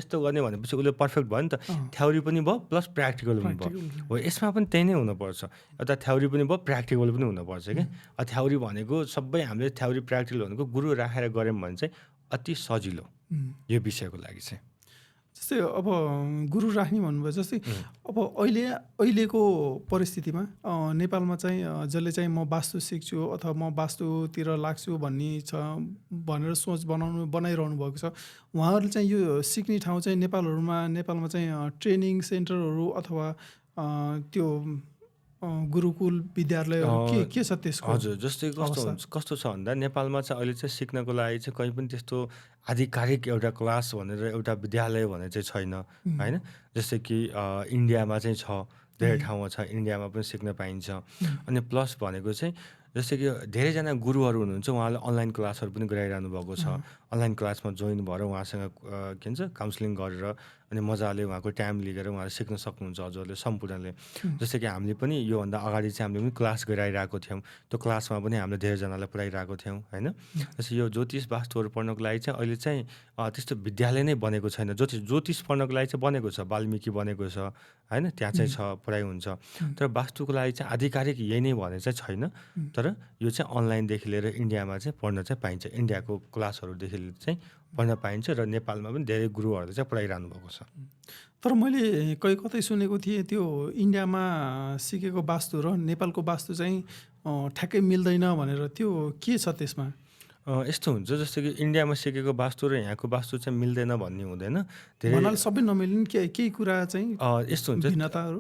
यस्तो गर्ने भनेपछि उसले पर्फेक्ट भयो नि त, थ्योरी पनि भयो प्लस प्र्याक्टिकल पनि भयो। हो यसमा पनि त्यही नै हुनुपर्छ, एउटा थ्योरी पनि भयो प्र्याक्टिकल पनि हुनुपर्छ क्या। थ्योरी भनेको सबै हामीले थ्योरी प्र्याक्टिकल भनेको गुरु राखेर गऱ्यौँ भने चाहिँ अति सजिलो यो विषयको लागि चाहिँ। जस्तै अब गुरु राख्ने भन्नुभयो, जस्तै अब अहिलेको परिस्थितिमा नेपालमा चाहिँ जसले चाहिँ म वास्तु सिक्छु अथवा म वास्तुतिर लाग्छु भन्ने छ भनेर सोच बनाइरहनु भएको छ, उहाँहरूले चाहिँ यो सिक्ने ठाउँ चाहिँ नेपालमा चाहिँ ट्रेनिङ सेन्टरहरू अथवा त्यो गुरुकुल विद्यालयहरू के छ त्यसको? हजुर, जस्तै कस्तो छ भन्दा नेपालमा चाहिँ अहिले चाहिँ सिक्नको लागि चाहिँ कहीँ पनि त्यस्तो आधिकारिक एउटा क्लास भनेर एउटा विद्यालय भनेर चाहिँ छैन होइन। जस्तै कि इन्डियामा चाहिँ छ, धेरै ठाउँमा छ, इन्डियामा पनि सिक्न पाइन्छ। अनि प्लस भनेको चाहिँ जस्तै कि धेरैजना गुरुहरू हुनुहुन्छ, उहाँले अनलाइन क्लासहरू पनि गराइरहनु भएको छ। अनलाइन क्लासमा जोइन भएर उहाँसँग के भन्छ काउन्सिलिङ गरेर अनि मजाले उहाँको टाइम लिएर उहाँले सिक्न सक्नुहुन्छ हजुरहरूले सम्पूर्णले। जस्तै कि हामीले पनि योभन्दा अगाडि चाहिँ हामीले पनि क्लास गराइरहेको थियौँ, त्यो क्लासमा पनि हामीले धेरैजनालाई पढाइरहेको थियौँ होइन। जस्तै यो ज्योतिष वास्तुहरू पढ्नको लागि चाहिँ अहिले चाहिँ त्यस्तो विद्यालय नै बनेको छैन। ज्योतिष पढ्नको लागि चाहिँ बनेको छ, वाल्मिकी बनेको छ होइन, त्यहाँ चाहिँ छ पढाइ हुन्छ। तर वास्तुको लागि चाहिँ आधिकारिक यही नै भने चाहिँ छैन। तर यो चाहिँ अनलाइनदेखि लिएर इन्डियामा चाहिँ पढ्न चाहिँ पाइन्छ, इन्डियाको क्लासहरूदेखि लिएर चाहिँ पढ्न पाइन्छ र नेपालमा पनि धेरै गुरुहरूले चाहिँ पढाइरहनु भएको छ। तर मैले कतै सुनेको थिएँ त्यो इन्डियामा सिकेको वास्तु र नेपालको वास्तु चाहिँ ठ्याक्कै मिल्दैन भनेर, त्यो के छ त्यसमा? यस्तो हुन्छ जस्तो कि इन्डियामा सिकेको वास्तु र यहाँको वास्तु चाहिँ मिल्दैन भन्ने हुँदैन। भन्नाले सबै नमिल्ने केही कुरा चाहिँ यस्तो हुन्छ, भिन्नताहरू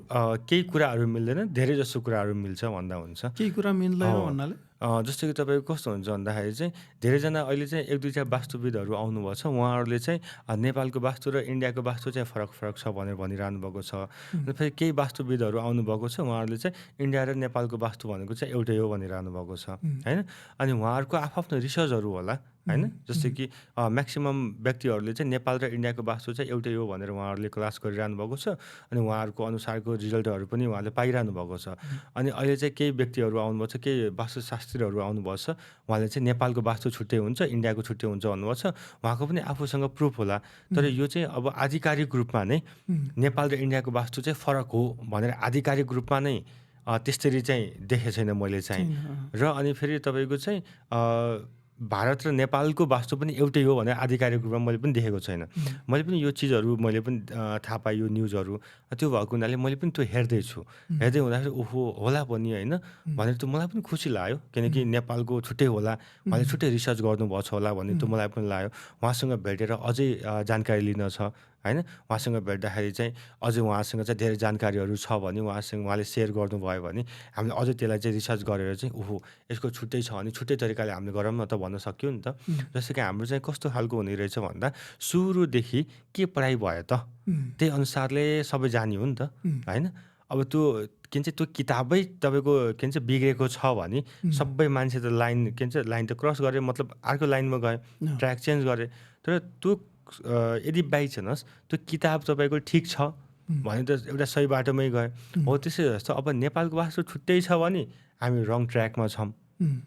केही कुराहरू मिल्दैन, धेरै जसो कुराहरू मिल्छ भन्दा हुन्छ। केही कुरा मिल्दैन भन्नाले जस्तो कि तपाईँको कस्तो हुन्छ भन्दाखेरि चाहिँ धेरैजना अहिले चाहिँ 1-2 वास्तुविदहरू आउनुभएको छ, उहाँहरूले चाहिँ नेपालको वास्तु र इन्डियाको वास्तु चाहिँ फरक छ भनेर भनिरहनु भएको छ। र फेरि केही वास्तुविदहरू आउनुभएको छ, उहाँहरूले चाहिँ इन्डिया र नेपालको वास्तु भनेको चाहिँ एउटै हो भनिरहनु भएको छ होइन। अनि उहाँहरूको आफ्नो रिसर्चहरू होला होइन। जस्तै कि म्याक्सिमम् व्यक्तिहरूले चाहिँ नेपाल र इन्डियाको वास्तु चाहिँ एउटै हो भनेर उहाँहरूले क्लास गरिरहनु भएको छ। अनि उहाँहरूको अनुसारको रिजल्टहरू पनि उहाँले पाइरहनु भएको छ। अनि अहिले चाहिँ केही व्यक्तिहरू आउनुभएको छ, केही वास्तुशास्त्रीहरू आउनुभएको छ, उहाँले चाहिँ नेपालको वास्तु छुट्टै हुन्छ, इन्डियाको छुट्टै हुन्छ भन्नुभएको छ। उहाँको पनि आफूसँग प्रुफ होला। तर यो चाहिँ अब आधिकारिक रूपमा नै नेपाल र इन्डियाको वास्तु चाहिँ फरक हो भनेर आधिकारिक रूपमा नै त्यस्तरी चाहिँ देखेको छैन मैले चाहिँ। र अनि फेरि तपाईँको चाहिँ भारत र नेपालको वास्तु पनि एउटै हो भनेर आधिकारिक रूपमा मैले पनि देखेको छैन। मैले पनि यो चिजहरू मैले पनि थाहा पाएँ, यो न्युजहरू त्यो भएको हुनाले मैले पनि त्यो हेर्दैछु। हेर्दै हुँदाखेरि ओहो होला पनि होइन भनेर त्यो मलाई पनि खुसी लाग्यो, किनकि नेपालको छुट्टै होला, उहाँले छुट्टै रिसर्च गर्नुभएको छ होला भन्ने त्यो मलाई पनि लाग्यो। उहाँसँग भेटेर अझै जानकारी लिन छ होइन। उहाँसँग भेट्दाखेरि चाहिँ अझै उहाँसँग चाहिँ धेरै जानकारीहरू छ भने उहाँले सेयर गर्नुभयो भने हामीले अझै त्यसलाई चाहिँ रिसर्च गरेर चाहिँ ओहो यसको छुट्टै छ भने छुट्टै तरिकाले हामीले गरौँ न त भन्न सक्यो नि त। जस्तो कि हाम्रो चाहिँ कस्तो खालको हुने रहेछ भन्दा सुरुदेखि के पढाइ भयो त त्यही अनुसारले सबै जाने हो नि त होइन। अब त्यो के भन्छ त्यो किताबै तपाईँको के भन्छ बिग्रेको छ भने सबै मान्छे त लाइन त क्रस गरे, मतलब अर्को लाइनमा गए, ट्र्याक चेन्ज गरे। तर त्यो यदि बाई चान्स त्यो किताब तपाईँको ठिक छ भने त एउटा सही बाटोमै गयो हो। त्यसै जस्तो अब नेपालको वास्तु छुट्टै छ भने हामी रङ ट्र्याकमा छौँ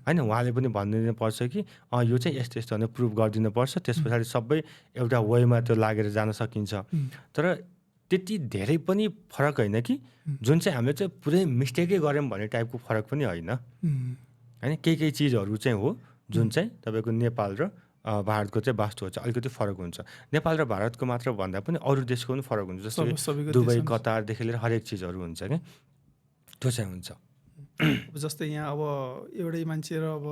होइन। उहाँले पनि भनिदिनु पर्छ कि यो चाहिँ यस्तो यस्तो भनेर प्रुभ गरिदिनु पर्छ, त्यस पछाडि सबै एउटा वेमा त्यो लागेर जान सकिन्छ। तर त्यति धेरै पनि फरक होइन कि जुन चाहिँ हामीले चाहिँ पुरै मिस्टेकै गऱ्यौँ भन्ने टाइपको फरक पनि होइन होइन। केही चिजहरू चाहिँ हो जुन चाहिँ तपाईँको नेपाल र भारतको चाहिँ वास्तु चाहिँ अलिकति फरक हुन्छ। नेपाल र भारतको मात्र भन्दा पनि अरू देशको पनि फरक हुन्छ। जस्तै दुबई कतारदेखि लिएर हरेक चिजहरू हुन्छ क्या, त्यो चाहिँ हुन्छ। जस्तै यहाँ अब एउटै मान्छे र अब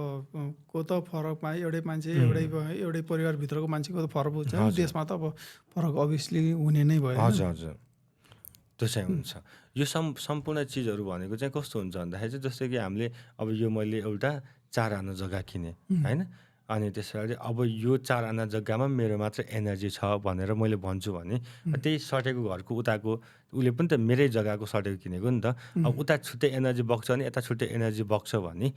को त फरकमा एउटै मान्छे एउटै परिवारभित्रको मान्छेको त फरक हुन्छ, देशमा त अब फरक अभियसली हुने नै भयो। हजुर हजुर, त्यो चाहिँ हुन्छ। यो सम्पूर्ण चिजहरू भनेको चाहिँ कस्तो हुन्छ भन्दाखेरि चाहिँ जस्तै कि हामीले अब यो मैले एउटा 4 आना जग्गा किनेँ होइन। अनि त्यस पछाडि अब यो 4 आना जग्गामा मेरो मात्र एनर्जी छ भनेर मैले भन्छु भने त्यही सटेको घरको उताको उसले पनि त मेरै जग्गाको सटेको किनेको नि त। अब उता छुट्टै एनर्जी बग्छ भने यता छुट्टै एनर्जी बग्छ भने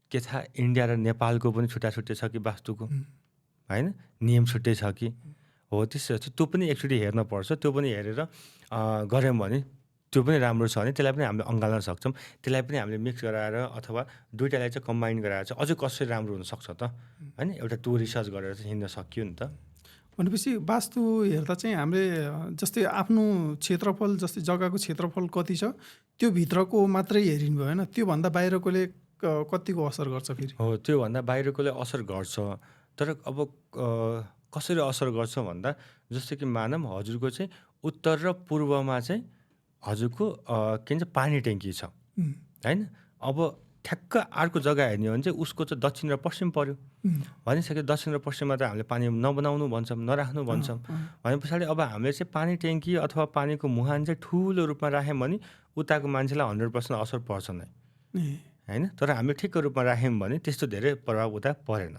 के थाहा इन्डिया र नेपालको पनि छुट्टा छुट्टै छ कि वास्तुको होइन, नियम छुट्टै छ कि हो त्यसो त्यो पनि एकचोटि हेर्न पर्छ। त्यो पनि हेरेर गऱ्यौँ भने त्यो पनि राम्रो छ भने त्यसलाई पनि हामीले अँगाल्न सक्छौँ। त्यसलाई पनि हामीले मिक्स गराएर अथवा दुइटालाई चाहिँ कम्बाइन गराएर चाहिँ अझै कसरी राम्रो हुनसक्छ त होइन, एउटा त्यो रिसर्च गरेर चाहिँ हिँड्न सकियो नि त। भनेपछि वास्तु हेर्दा चाहिँ हामीले जस्तै आफ्नो क्षेत्रफल, जस्तै जग्गाको क्षेत्रफल कति छ त्यो भित्रको मात्रै हेरिनु भयो होइन, त्योभन्दा बाहिरकोले कतिको असर गर्छ फेरि? हो, त्योभन्दा बाहिरकोले असर गर्छ। तर अब कसरी असर गर्छ भन्दा जस्तो कि मानौँ हजुरको चाहिँ उत्तर र पूर्वमा चाहिँ हजुरको के भन्छ पानी ट्याङ्की छ होइन। अब ठ्याक्क अर्को जग्गा हेर्ने हो भने चाहिँ उसको चाहिँ दक्षिण र पश्चिम पऱ्यो। भनिसक्यो दक्षिण र पश्चिममा त हामीले पानी नबनाउनु भन्छौँ, नराख्नु भन्छौँ। भने पछाडि अब हामीले चाहिँ पानी ट्याङ्की अथवा पानीको मुहान चाहिँ ठुलो रूपमा राख्यौँ भने उताको मान्छेलाई 100% असर पर्छ नै होइन। तर हामीले ठिक्क रूपमा राख्यौँ भने त्यस्तो धेरै प्रभाव उता परेन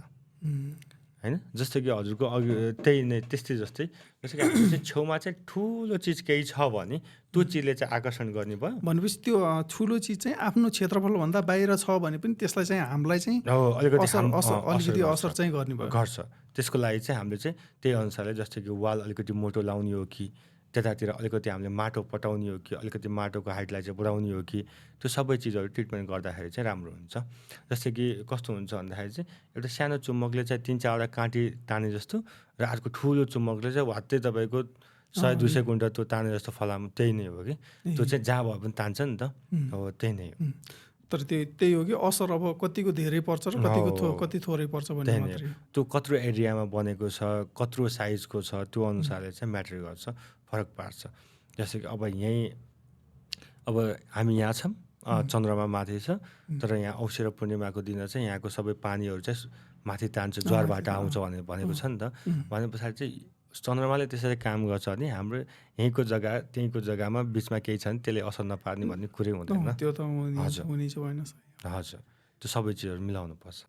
होइन। जस्तो कि हजुरको अघि त्यही नै त्यस्तै जस्तै जस्तो कि हाम्रो चाहिँ छेउमा चाहिँ ठुलो चिज केही छ भने त्यो चिजले चाहिँ आकर्षण गर्ने भयो। भनेपछि त्यो ठुलो चिज चाहिँ आफ्नो क्षेत्रफलभन्दा बाहिर छ भने पनि त्यसलाई चाहिँ हामीलाई चाहिँ अलिकति अलिकति असर चाहिँ गर्ने भयो, गर्छ। त्यसको लागि चाहिँ हामीले चाहिँ त्यही अनुसारले जस्तो कि वाल अलिकति मोटो लाउने हो कि त्यतातिर अलिकति हामीले माटो पटाउने हो कि अलिकति माटोको हाइटलाई चाहिँ बढाउने हो कि त्यो सबै चिजहरू ट्रिटमेन्ट गर्दाखेरि चाहिँ राम्रो हुन्छ। जस्तै कि कस्तो हुन्छ भन्दाखेरि चाहिँ एउटा सानो चुम्बकले चाहिँ 3-4वटा काँटी ताने जस्तो र अर्को ठुलो चुम्बकले चाहिँ वात्तै तपाईँको 100-200 गुणा त्यो ताने जस्तो फलाम त्यही नै हो कि त्यो चाहिँ जहाँ भए पनि तान्छ नि त। हो त्यही नै हो। तर त्यही हो कि असर अब कतिको धेरै पर्छ र कति थोरै पर्छ भन्ने मात्रै हो। त्यो कत्रो एरियामा बनेको छ, कत्रो साइजको छ, त्यो अनुसारले चाहिँ म्याटर गर्छ, फरक पार्छ। जस्तो कि अब यहीँ अब हामी यहाँ छौँ, चन्द्रमा माथि छ, तर यहाँ औँसी र पूर्णिमाको दिन चाहिँ यहाँको सबै पानीहरू चाहिँ माथि तान्छ, ज्वारबाट आउँछ भनेको छ नि त। भने पछाडि चाहिँ चन्द्रमाले त्यसरी काम गर्छ भने हाम्रो यहीँको जग्गा त्यहीँको जग्गामा बिचमा केही छ भने त्यसले असर नपार्ने भन्ने कुरै हुँदैन। त्यो त हुने चाहिँ होइन। हजुर, त्यो सबै चिजहरू मिलाउनु पर्छ।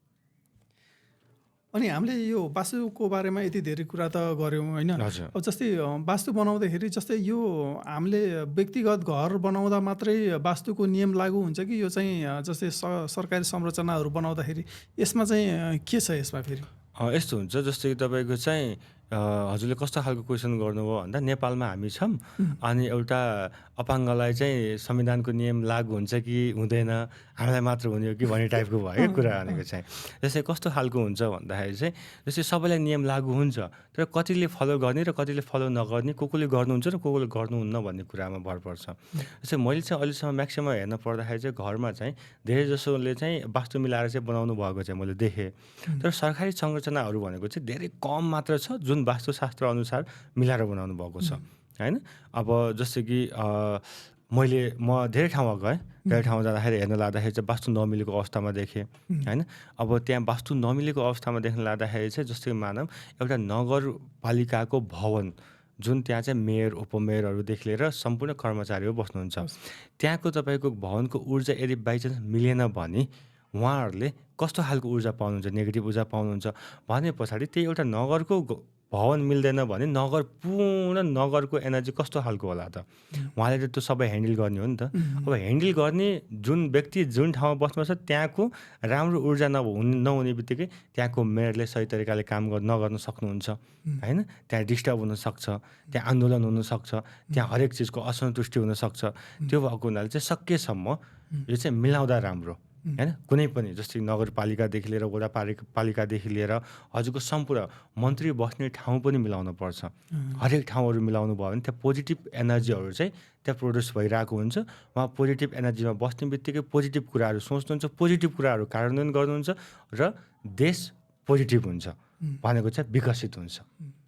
अनि हामीले यो वास्तुको बारेमा यति धेरै कुरा त गऱ्यौँ होइन। हजुर। अब जस्तै वास्तु बनाउँदाखेरि जस्तै यो हामीले व्यक्तिगत घर बनाउँदा मात्रै वास्तुको नियम लागू हुन्छ कि यो चाहिँ जस्तै सरकारी संरचनाहरू बनाउँदाखेरि यसमा चाहिँ के छ यसमा फेरि? यस्तो हुन्छ जस्तो कि तपाईँको चाहिँ हजुरले कस्तो खालको क्वेसन गर्नुभयो भन्दा नेपालमा हामी छौँ अनि एउटा अपाङ्गलाई चाहिँ संविधानको नियम लागू हुन्छ कि हुँदैन, हामीलाई मात्र हुने हो कि भन्ने टाइपको भयो कुरा भनेको चाहिँ। जस्तै कस्तो खालको हुन्छ भन्दाखेरि चाहिँ जस्तै सबैलाई नियम लागू हुन्छ तर कतिले फलो गर्ने र कतिले फलो नगर्ने, कसले गर्नुहुन्छ र कसले गर्नुहुन्न भन्ने कुरामा भर पर्छ। जस्तै मैले चाहिँ अहिलेसम्म म्याक्सिमम हेर्न पर्दाखेरि चाहिँ घरमा चाहिँ धेरै जसोले चाहिँ वास्तु मिलाएर चाहिँ बनाउनु भएको चाहिँ मैले देखेँ। तर सरकारी संरचनाहरू भनेको चाहिँ धेरै कम मात्र छ जुन वास्तुशास्त्र अनुसार मिलाएर बनाउनु भएको छ होइन। अब जस्तो कि म धेरै ठाउँमा गएँ, धेरै ठाउँमा जाँदाखेरि हेर्न लाग्दाखेरि चाहिँ वास्तु नमिलेको अवस्थामा देखेँ होइन। अब त्यहाँ वास्तु नमिलेको अवस्थामा देख्न लाग्दाखेरि चाहिँ जस्तै मानौँ एउटा नगरपालिकाको भवन जुन त्यहाँ चाहिँ मेयर उपमेयरहरूदेखि लिएर सम्पूर्ण कर्मचारीहरू बस्नुहुन्छ, त्यहाँको तपाईँको भवनको ऊर्जा यदि बाइचान्स मिलेन भने उहाँहरूले कस्तो खालको ऊर्जा पाउनुहुन्छ, नेगेटिभ ऊर्जा पाउनुहुन्छ भने पछाडि त्यही एउटा नगरको भवन मिल्दैन भने नगर पूर्ण नगरको एनर्जी कस्तो खालको होला त। उहाँले त त्यो सबै ह्यान्डल गर्ने हो नि त। अब ह्यान्डल गर्ने जुन व्यक्ति जुन ठाउँमा बस्नु छ त्यहाँको राम्रो ऊर्जा नहुने बित्तिकै त्यहाँको मेयरले सही तरिकाले काम नगर्न सक्नुहुन्छ होइन। त्यहाँ डिस्टर्ब हुनसक्छ, त्यहाँ आन्दोलन हुनसक्छ, त्यहाँ हरेक चिजको असन्तुष्टि हुनसक्छ। त्यो भएको हुनाले चाहिँ सकेसम्म यो चाहिँ मिलाउँदा राम्रो होइन। कुनै पनि जस्तै नगरपालिकादेखि लिएर वडापालिकादेखि लिएर हजुरको सम्पूर्ण मन्त्री बस्ने ठाउँ पनि मिलाउनु पर्छ। हरेक ठाउँहरू मिलाउनु भयो भने त्यहाँ पोजिटिभ एनर्जीहरू चाहिँ त्यहाँ प्रड्युस भइरहेको हुन्छ। उहाँ पोजिटिभ एनर्जीमा बस्ने बित्तिकै पोजिटिभ कुराहरू सोच्नुहुन्छ, पोजिटिभ कुराहरू कार्यान्वयन गर्नुहुन्छ र देश पोजिटिभ हुन्छ भनेको चाहिँ विकसित हुन्छ।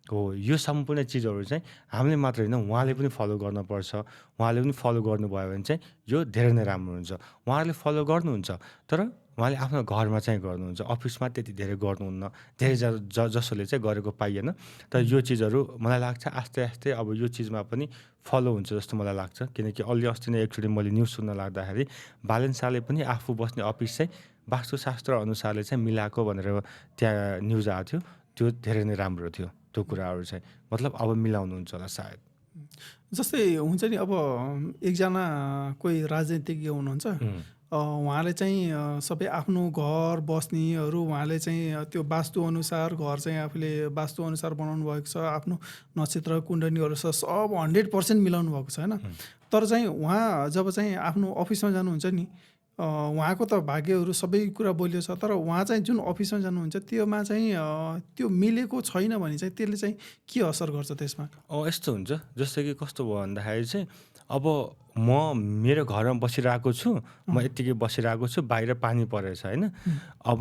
हो, यो सम्पूर्ण चिजहरू चाहिँ हामीले मात्र होइन उहाँले पनि फलो गर्नुपर्छ। उहाँले पनि फलो गर्नुभयो भने चाहिँ यो धेरै नै राम्रो हुन्छ। उहाँहरूले फलो गर्नुहुन्छ तर उहाँले आफ्नो घरमा चाहिँ गर्नुहुन्छ, अफिसमा त्यति धेरै गर्नुहुन्न, धेरै जसोले चाहिँ गरेको पाइएन। तर यो चिजहरू मलाई लाग्छ आस्ते आस्ते अब यो चिजमा पनि फलो हुन्छ जस्तो मलाई लाग्छ। किनकि अलि अस्ति नै एकचोटि मैले न्युज सुन्न लाग्दाखेरि बालन शाहले पनि आफू बस्ने अफिस चाहिँ वास्तुशास्त्र अनुसारले चाहिँ मिलाएको भनेर त्यहाँ न्युज आएको थियो। त्यो धेरै नै राम्रो थियो त्यो कुराहरू चाहिँ, मतलब अब मिलाउनुहुन्छ होला सायद। जस्तै हुन्छ नि अब एकजना कोही राजनीतिज्ञ हुनुहुन्छ, उहाँले चाहिँ सबै आफ्नो घर बस्नेहरू उहाँले चाहिँ त्यो वास्तुअनुसार घर चाहिँ आफूले वास्तुअनुसार बनाउनु भएको छ, आफ्नो नक्षत्र कुण्डलीहरू छ सब 100% मिलाउनु भएको छ होइन। तर चाहिँ उहाँ जब चाहिँ आफ्नो अफिसमा जानुहुन्छ नि, उहाँको त भाग्यहरू सबै कुरा बलियो छ, तर उहाँ चाहिँ जुन अफिसमा जानुहुन्छ त्योमा चाहिँ त्यो मिलेको छैन भने चाहिँ त्यसले चाहिँ के असर गर्छ त्यसमा? यस्तो हुन्छ जस्तो कि कस्तो भयो भन्दाखेरि चाहिँ अब म मेरो घरमा बसिरहेको छु, म यत्तिकै बसिरहेको छु, बाहिर पानी परेछ होइन। अब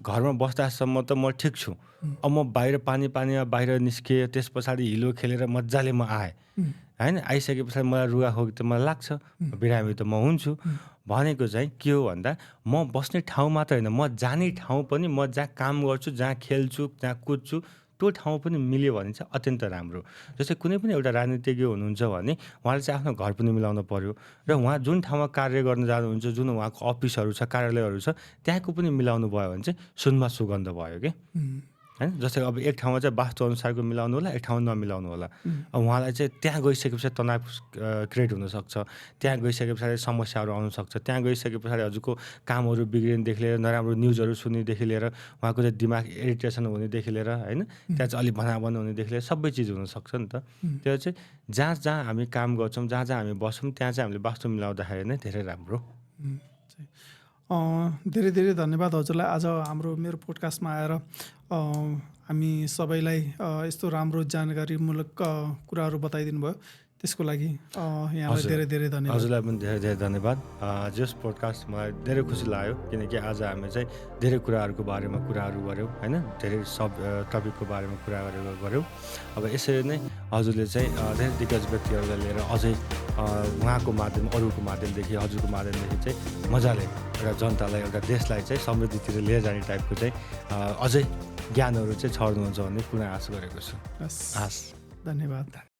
घरमा बस्दासम्म त म ठिक छु। अब म बाहिर पानीमा बाहिर निस्केँ, त्यस पछाडि हिलो खेलेर मजाले म आएँ होइन। आइसके पछाडि मलाई रुगाखोकी त मलाई लाग्छ, बिरामी त म हुन्छु। भनेको चाहिँ के हो भन्दा म बस्ने ठाउँ मात्र होइन, म जाने ठाउँ पनि, म जहाँ काम गर्छु, जहाँ खेल्छु, जहाँ कुद्छु, त्यो ठाउँ पनि मिल्यो भने चाहिँ अत्यन्त राम्रो। जस्तै कुनै पनि एउटा राजनीतिज्ञ हुनुहुन्छ भने उहाँले चाहिँ आफ्नो घर पनि मिलाउनु पर्यो र उहाँ जुन ठाउँमा कार्य गर्न जानुहुन्छ, जुन उहाँको अफिसहरू छ, कार्यालयहरू छ, त्यहाँको पनि मिलाउनु भयो भने चाहिँ सुनमा सुगन्ध भयो कि होइन। जस्तै अब एक ठाउँमा चाहिँ वास्तुअनुसारको मिलाउनु होला, एक ठाउँमा नमिलाउनु होला। अब उहाँलाई चाहिँ त्यहाँ गइसके पछाडि तनाव क्रिएट हुनसक्छ, त्यहाँ गइसके पछाडि समस्याहरू आउनसक्छ, त्यहाँ गइसके पछाडि हजुरको कामहरू बिग्रिनेदेखि लिएर नराम्रो न्युजहरू सुन्नेदेखि लिएर उहाँको चाहिँ दिमाग इरिटेसन हुनेदेखि लिएर होइन, त्यहाँ चाहिँ अलिक भनाभन हुनेदेखि लिएर सबै चिज हुनसक्छ नि त। त्यो चाहिँ जहाँ हामी काम गर्छौँ, जहाँ हामी बस्छौँ, त्यहाँ चाहिँ हामीले वास्तु मिलाउँदाखेरि नै धेरै राम्रो। धेरै धेरै धन्यवाद हजुरलाई आज मेरो पोडकास्टमा आएर हामी सबैलाई यस्तो राम्रो जानकारीमूलक कुराहरू बताइदिनु भयो, त्यसको लागि यहाँलाई धेरै धेरै धन्यवाद। हजुरलाई पनि धेरै धेरै धन्यवाद। जस पोडकास्ट मलाई धेरै खुसी लाग्यो किनकि आज हामी चाहिँ धेरै कुराहरूको बारेमा कुराहरू गऱ्यौँ होइन, धेरै सब टपिकको बारेमा कुराहरू गऱ्यौँ। अब यसरी नै हजुरले चाहिँ धेरै दिग्गज व्यक्तिहरूलाई लिएर अझै उहाँको माध्यम, अरूको माध्यमदेखि, हजुरको माध्यमदेखि चाहिँ मजाले एउटा जनतालाई, एउटा देशलाई चाहिँ समृद्धितिर लिएर जाने टाइपको चाहिँ अझै ज्ञानहरू चाहिँ छर्नुहुन्छ भन्ने पुनः आशा गरेको छु। हस्, धन्यवाद।